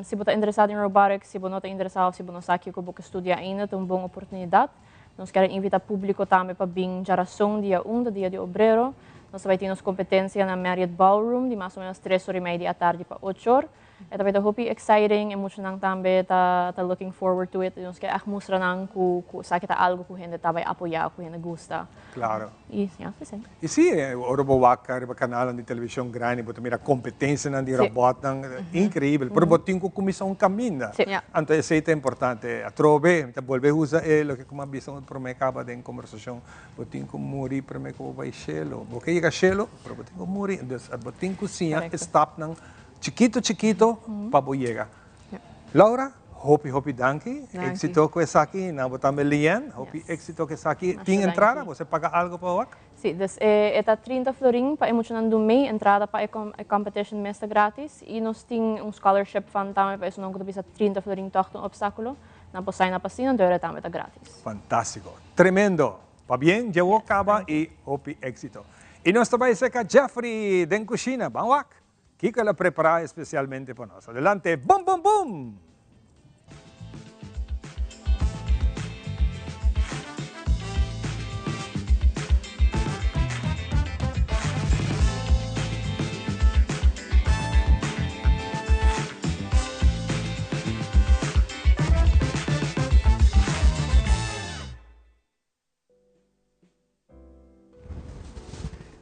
Si bo ta interesá den robotics, si bo no ta interesá òf si bo no sa kiko bo ke studia ainda, ta un bon oportunidat. Nos kier a invita publico tambe pa bin djarason dia un ta dia di obrero. Nos ta bay tin nos competencia na Marriott Ballroom di mas o menos tres or y media di atardi pa ocho or. E ta bay ta hopi exciting, e muchanan tambe ta ta looking forward to it y nos kier echt mustra nan cu cu esaki ta algo cu hende ta bay apoya, cu hende gusta. Claro. Y ya, esey. Y si, ora bo wak riba canalnan di television grandi bo ta mira competencianan di robotnan increibel, pero bo tin cu cuminsa un caminda. Anto esey ta importante. Atrobe, mi ta bolbe usa e loke cu mi a bisa un prome caba den conversacion, bo tin cu muri prome cu bo bay cielo. Bo ke yega cielo, pero bo tin cu muri. Dus bo tin cu siña e stapnan chikito chikito pa bo yega. Laura, hopi hopi danki. Exito cu esaki. Na bo tambe Leanne, hopi exito cu esaki. Tin entrada? Bo se paga algo pa wak? Si, dus e ta 30 florin pa e muchanan du mei, entrada pa e competition mes ta gratis y nos tin un scholarship fund tambe pa esunnan cu ta bisa 30 florin toch ta un obstaculo, nan por sign up asina, anto e tambe ta gratis. Fantastico. Tremendo. Pabien, dje wou caba y hopi exito. Y nos ta bay seca Jeffrey den cushina. Ban wak. Kiko el a prepará espesialmente pa nos? Adelante, bum bum bum!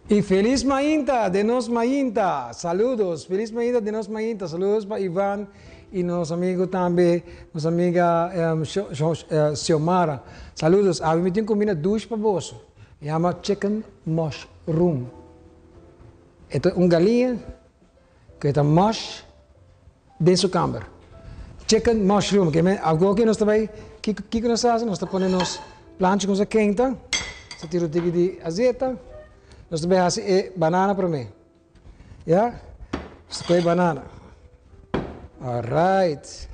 Y feliz mainta de nos mainta. Saludos, feliz mainta de nos mainta. Saludos pa Ivan y nos amigo tambe, nos amiga um, Xiomara. Saludos. Abi mi tin comida douche pa boso. Llama chicken mushroom. Esto un galiña que ta mush den su kamber. Chicken mushroom, ke men awor ke nos ta bai, kiko kiko nos ta hasi? Nos ta pone nos plancha ku nos a kenta, nos ta tira un tiki di azeta, nos ta bai hasi e banana promé, ya, nos ta kohe banana, alright,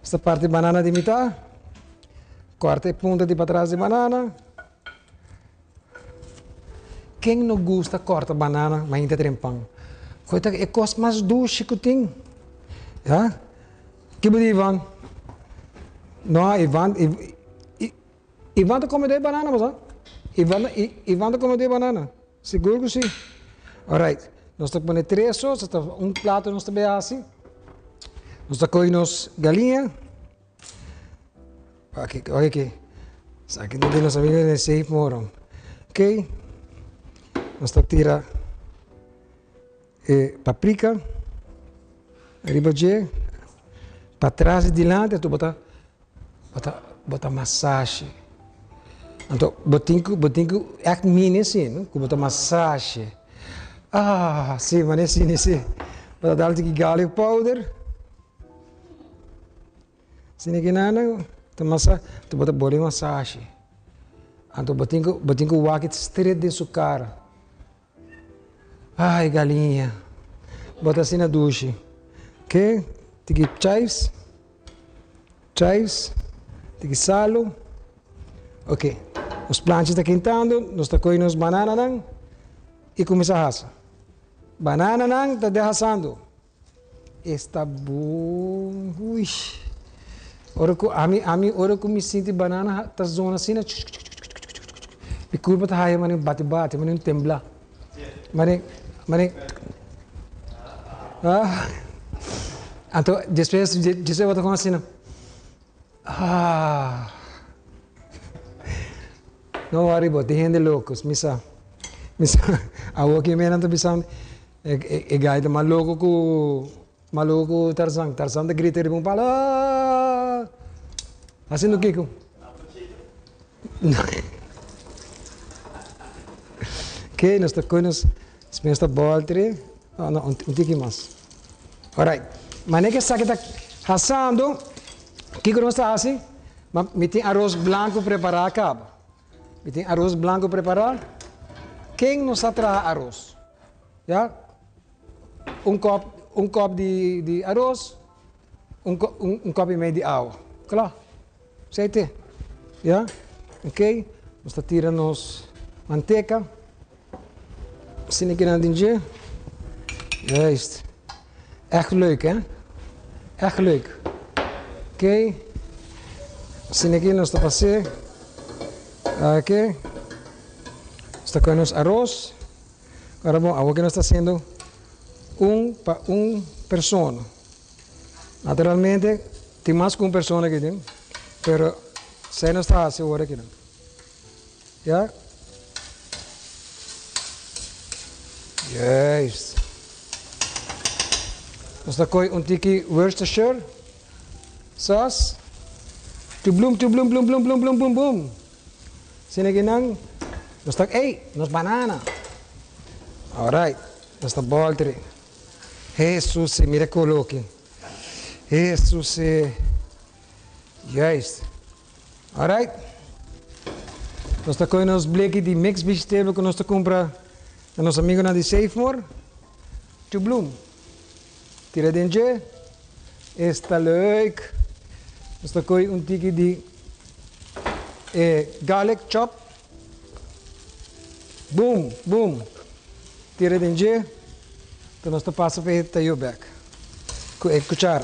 nos ta parti banana di mitá, kòrta e punta di patras di banana. Ken no gusta kòrta banana mainta den pan? Koe ta e kos mas dushi ku tin. Ya? Ki bo di Ivan? No, Ivan, Ivan ta kome doi banana bo sa? Ivan, Ivan ta kome doi banana. Sigur ku si. Alright. Nos ta pone tres so, ta un plato nos ta bay hasi. Nos ta kohe nos galiña. Aki, aki. Esaki ta di nos amigo den Safe Moron. Ok, nos ta tira e paprika riba dje, patras y dilanti, anto bo ta bo ta bo ta masashi. Anto bo tin ku bo tin ku ègt mini asina, no, ku bo ta masashi. Ah, si, manera asina si. Bo ta dal tiki garlic powder. Asina ki nan ta masa, anto bo ta boli masashi. Anto bo tin ku bo tin ku wak it straight den su kara. Ai galiña, bo ta asina dushi. Ke, tiki chives, chives, tiki salu. Ok, nos planchi ta kintando, nos ta kohe nos banananan i kuminsá hasa. Banananan ta dehasando. Esta bon, uy. Ora ku ami, ami ora ku mi sinti banana ta zona asina, mi kurpa ta haya manera bati bati, manera un tembla. Manera, manera, ah. Anto despues, despues bo ta komo asina, ah. No worry bo, tin hende loko, mi sa, mi sa. Awor ki mi nan ta bisami. E gai ta mas loko ku mas loko ku Tarzan. Tarzan ta grita riba un palo aah! Hasiendo kiko? Oké, nos ta kohe nos nos ta bòlter e, no, un tiki mas. Alright, manera ku esaki ta hasando, kiko nos ta hasi? Mi tin aros blanku prepará kaba. Mi tin aros blanco prepará. Ken no sa traha aros? Ya? Un kòp, un kòp di, di aros, un, un, un kòp i mei di awa. Kla. Esei te. Ya? Oké. Nos ta tira nos manteka. Asina kinan den dje. Juist. Echt leuk, hè? Echt leuk. Oké. Asina aki nos ta pas'é. Oké. Nos ta kohe nos aros. Ora bon, awor ke nos ta hasiendo un pa un persona. Naturalmente, tin mas ku un persona aki den, pero esei nos ta hasi awor akinan. Ja. Juist. Nos ta koe un tiki Worcestershire sauce. Tublum, tublum, blum, blum, blum, blum, blum, blum. Asina ki nan, nos ta, ey, nos banana. Alright, nos ta bolter. Jesus, mira e kolo aki. Jesus, juist. Alright. Nos ta kohe nos bleki di mixed vegetable ku nos ta kumpra na nos amigonan di Safemore. Tu bloem. Tira den dje. Esta leuk. Nos ta kohe un tiki di e garlic chop. Boom, boom. Tira den dje. Enton nos ta pasa pa e tayo bek ku e kuchara.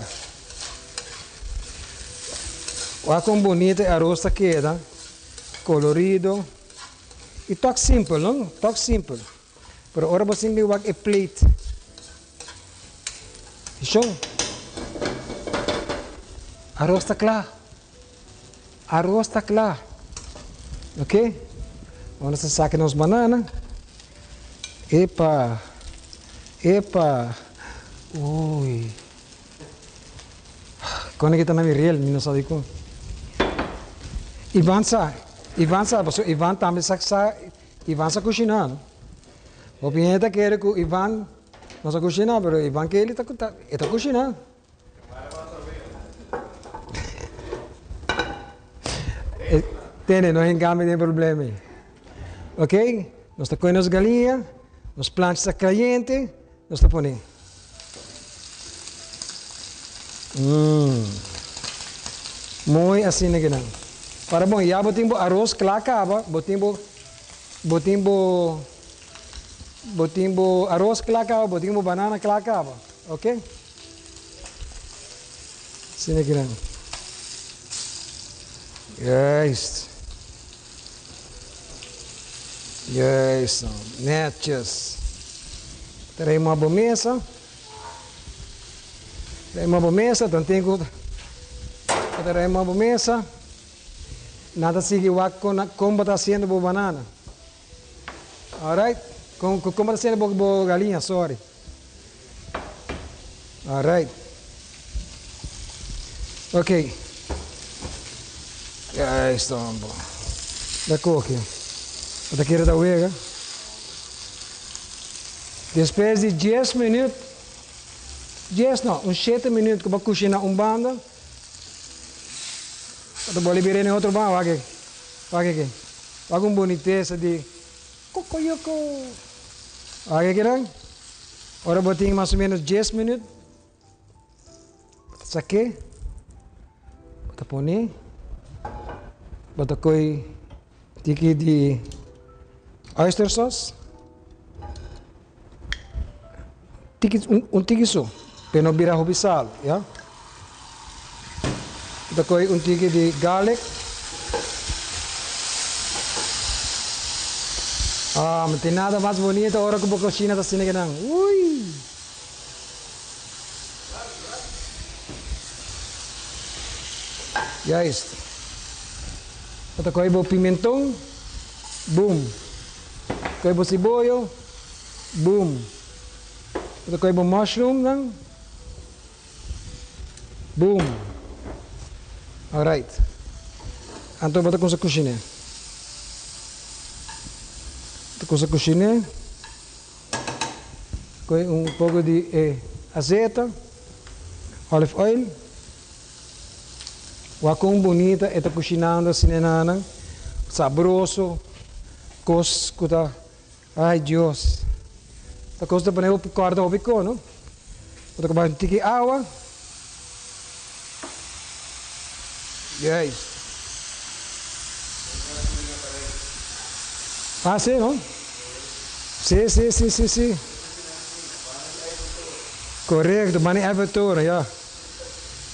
Wak kon bonito e aros ta keda, kolorido i tok simpel, no? Tok simpel. Pero ora bo sinti wak e plate, shon, aros ta kla. Aros ta kla. Ok. Awor nos ta saka nos banana. Epa. Epa. Uy. Kon aki ta na mi riel, mi no sa dikon. Ivan sa. Ivan sa, pasobra Ivan tambe sa sa, Ivan sa kushiná, no? Hopi hende ta kere ku Ivan no sa kushiná, pero Ivan Kelly ta e ta kushiná. Tene, no hengami den problema ei. Ok, nos ta kohe nos galiña, nos plancha ta kayente, nos ta pone. Mmm. Mooi asina kinan. Ora bon, ya bo tin bo aros kla kaba, bo tin bo, bo tin bo, bo tin bo aros kla kaba, bo tin bo banana kla kaba. Ok. Asina kinan. Juist. Juist. Netjes. Trae bo mesa. Trae bo mesa. Dan tin ku trae bo mesa. Nan ta sigui wak kon kon bo ta hasiendo bo banana. Alright. Kon kon bo ta hasiendo bo bo galiña, sorry. Alright. Ok. Juist dan bo. Da koki. Bo ta kere ta wega. Despues di dies minuut, dies no, un shete minuut ku bo a kushina un banda. Bo ta boli bira e otro banda, wak aki, wak aki. Wak un bunitesa di kokoyoko. Wak aki nan. Ora bo tin mas o menos dies minuut, bo ta sak'é, bo ta pon'é, bo ta koy tiki di oyster sauce. Tiki, un tiki so, pe no bira hopi sal, ya. Ta kohe un tiki di garlic. Ah, no tin nada mas bonito ora ku bo koshina ta asina kinan. Ui! Juist. Bo ta kohe bo pimenton, boom. Kohe bo siboyo. Boom. Bo ta kohe bo mushroom nan. Boom. Alright. Anto bo ta kumsa kushiné. Bo ta kumsa kushiné. Kohe un poko di e azeta, olive oil. Wak kon bunita e ta kushinando asina nan. Sabroso. Kos ku ta. Ay Dios. Ta cos ta pone bo corda hopi co no. Bo ta coba un tiki awa. Juist. Ah si no. Si si si si si. Correcto, bani Eiffel Toren ya.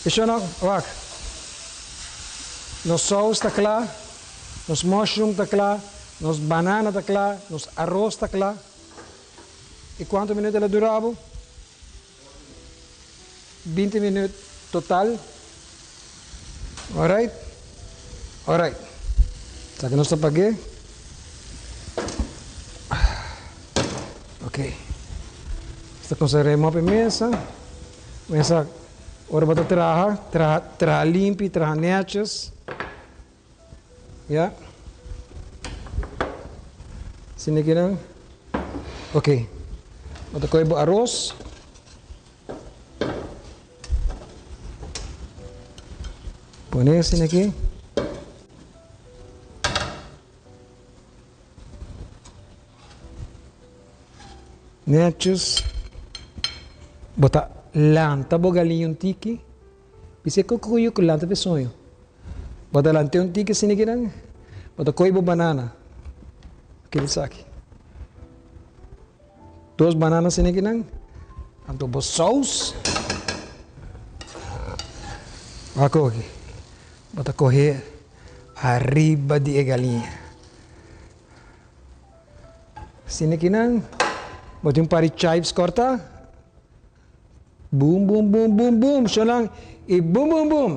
E shona wak. Nos saus ta cla. Nos mushroom ta cla, nos banana ta cla, nos aros ta cla. Y cuanto minuut el a dura bo? Binti minuut total. Alright, alright. Esaki nos ta pag'é. Ok. Nos ta cuminsa rema op e mesa. Mesa, ora bo ta traha, traha, traha limpi, traha netjes. Ya. Asina ki nan. Ok. Bo ta kohe bo aros. Pone asina aki. Netjes. Bo ta lanta bo galiña un tiki. Bis'é kokoyo ku lanta p'e soño. Bo ta lant'é un tiki asina kinan, bo ta kohe bo banana. Keda esaki. Dos banana asina kinan, anto bo sous. Bo a kohe. Bo ta kohe ariba di e galiña. Asina kinan, bo tin un par di chives kòrtá. Boom boom boom boom boom shonan y boom boom boom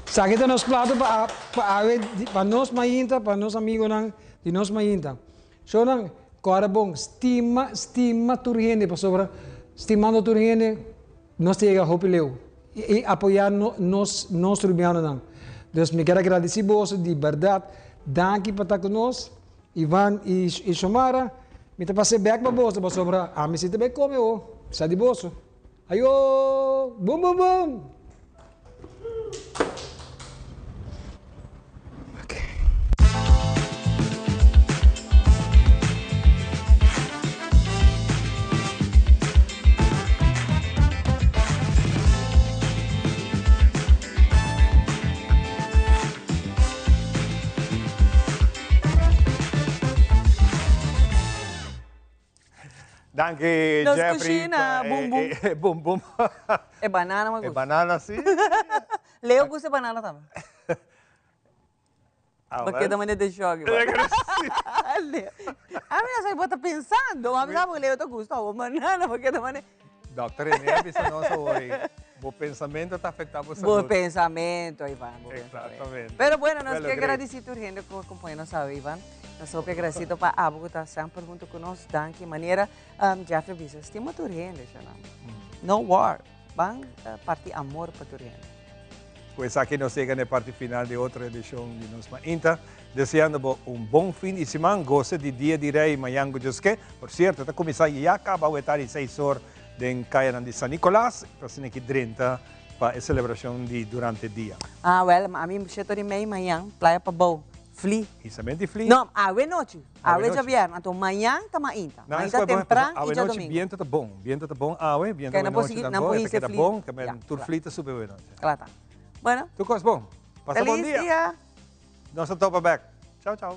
Esaki ta nos plato pa pa awe pa nos mainta pa nos amigonan di nos mainta Shonan kòrda bon stima stima tur hende pasobra stimando tur hende nos ta yega hopi leu y apoya nos nos rubianonan Dus mi kier a gradisi boso di bèrdat danki pa ta ku nos Ivan y Shomara, mi ta pas'é bek pa boso pasobra ami si ta bai come ho, sa di boso. Ayo! Bum bum bum! Danki Nos Jeffrey. cushina, pa bum, bum. e bum bum. E banana me E gusta. banana si. Leo gusta e banana tambe. Ah, Bo wel. keda manera de shock. Leo. A mi no sa bo ta pensando. Ma mi sa bo Leo ta gusta bo banana. Bo keda manera. Dòkter René a bisa nos awor ei, bo pensamento ta afektá bo salud. Bo pensamento, Ivan, bo pensamento. Exactamente. Pero bueno, nos Bueno, ke great. gradisí tur hende ku a kompaña nos awe, Ivan. Nos hopi agradesido pa abo ku ta semper huntu ku nos. Danki. Manera Jeffrey bisa, stima tur hende, shana. No war. Ban parti amor pa tur hende. Ku esaki nos yega na e parti final di otro edishon di Nos Mainta. Deseando bo un bon fin di siman. Gosa di Dia di Rei mañan ku Dios ke. Por sierto, ta kuminsá ya kaba awe tardi seis or den kayanan di San Nicolas. Ta asina ki drenta pa e selebrashon di durante dia. Ah, wèl, ami sheto di mei mañan, Playa Pabou, fli. Isamenti fli? No, awe nochi. Awe djabièrnè, anto mañan ta mainta. Mainta tempran i djadomingo. Biento ta bon, biento ta bon awe, biento awe nochi ta bon, e ta keda bon, ke men tur fli ta subi awe nochi. Kla ta. Bueno. Tur kos bon. Pasa bon dia. Feliz dia. Nos ta topa bèk. Chao, chao.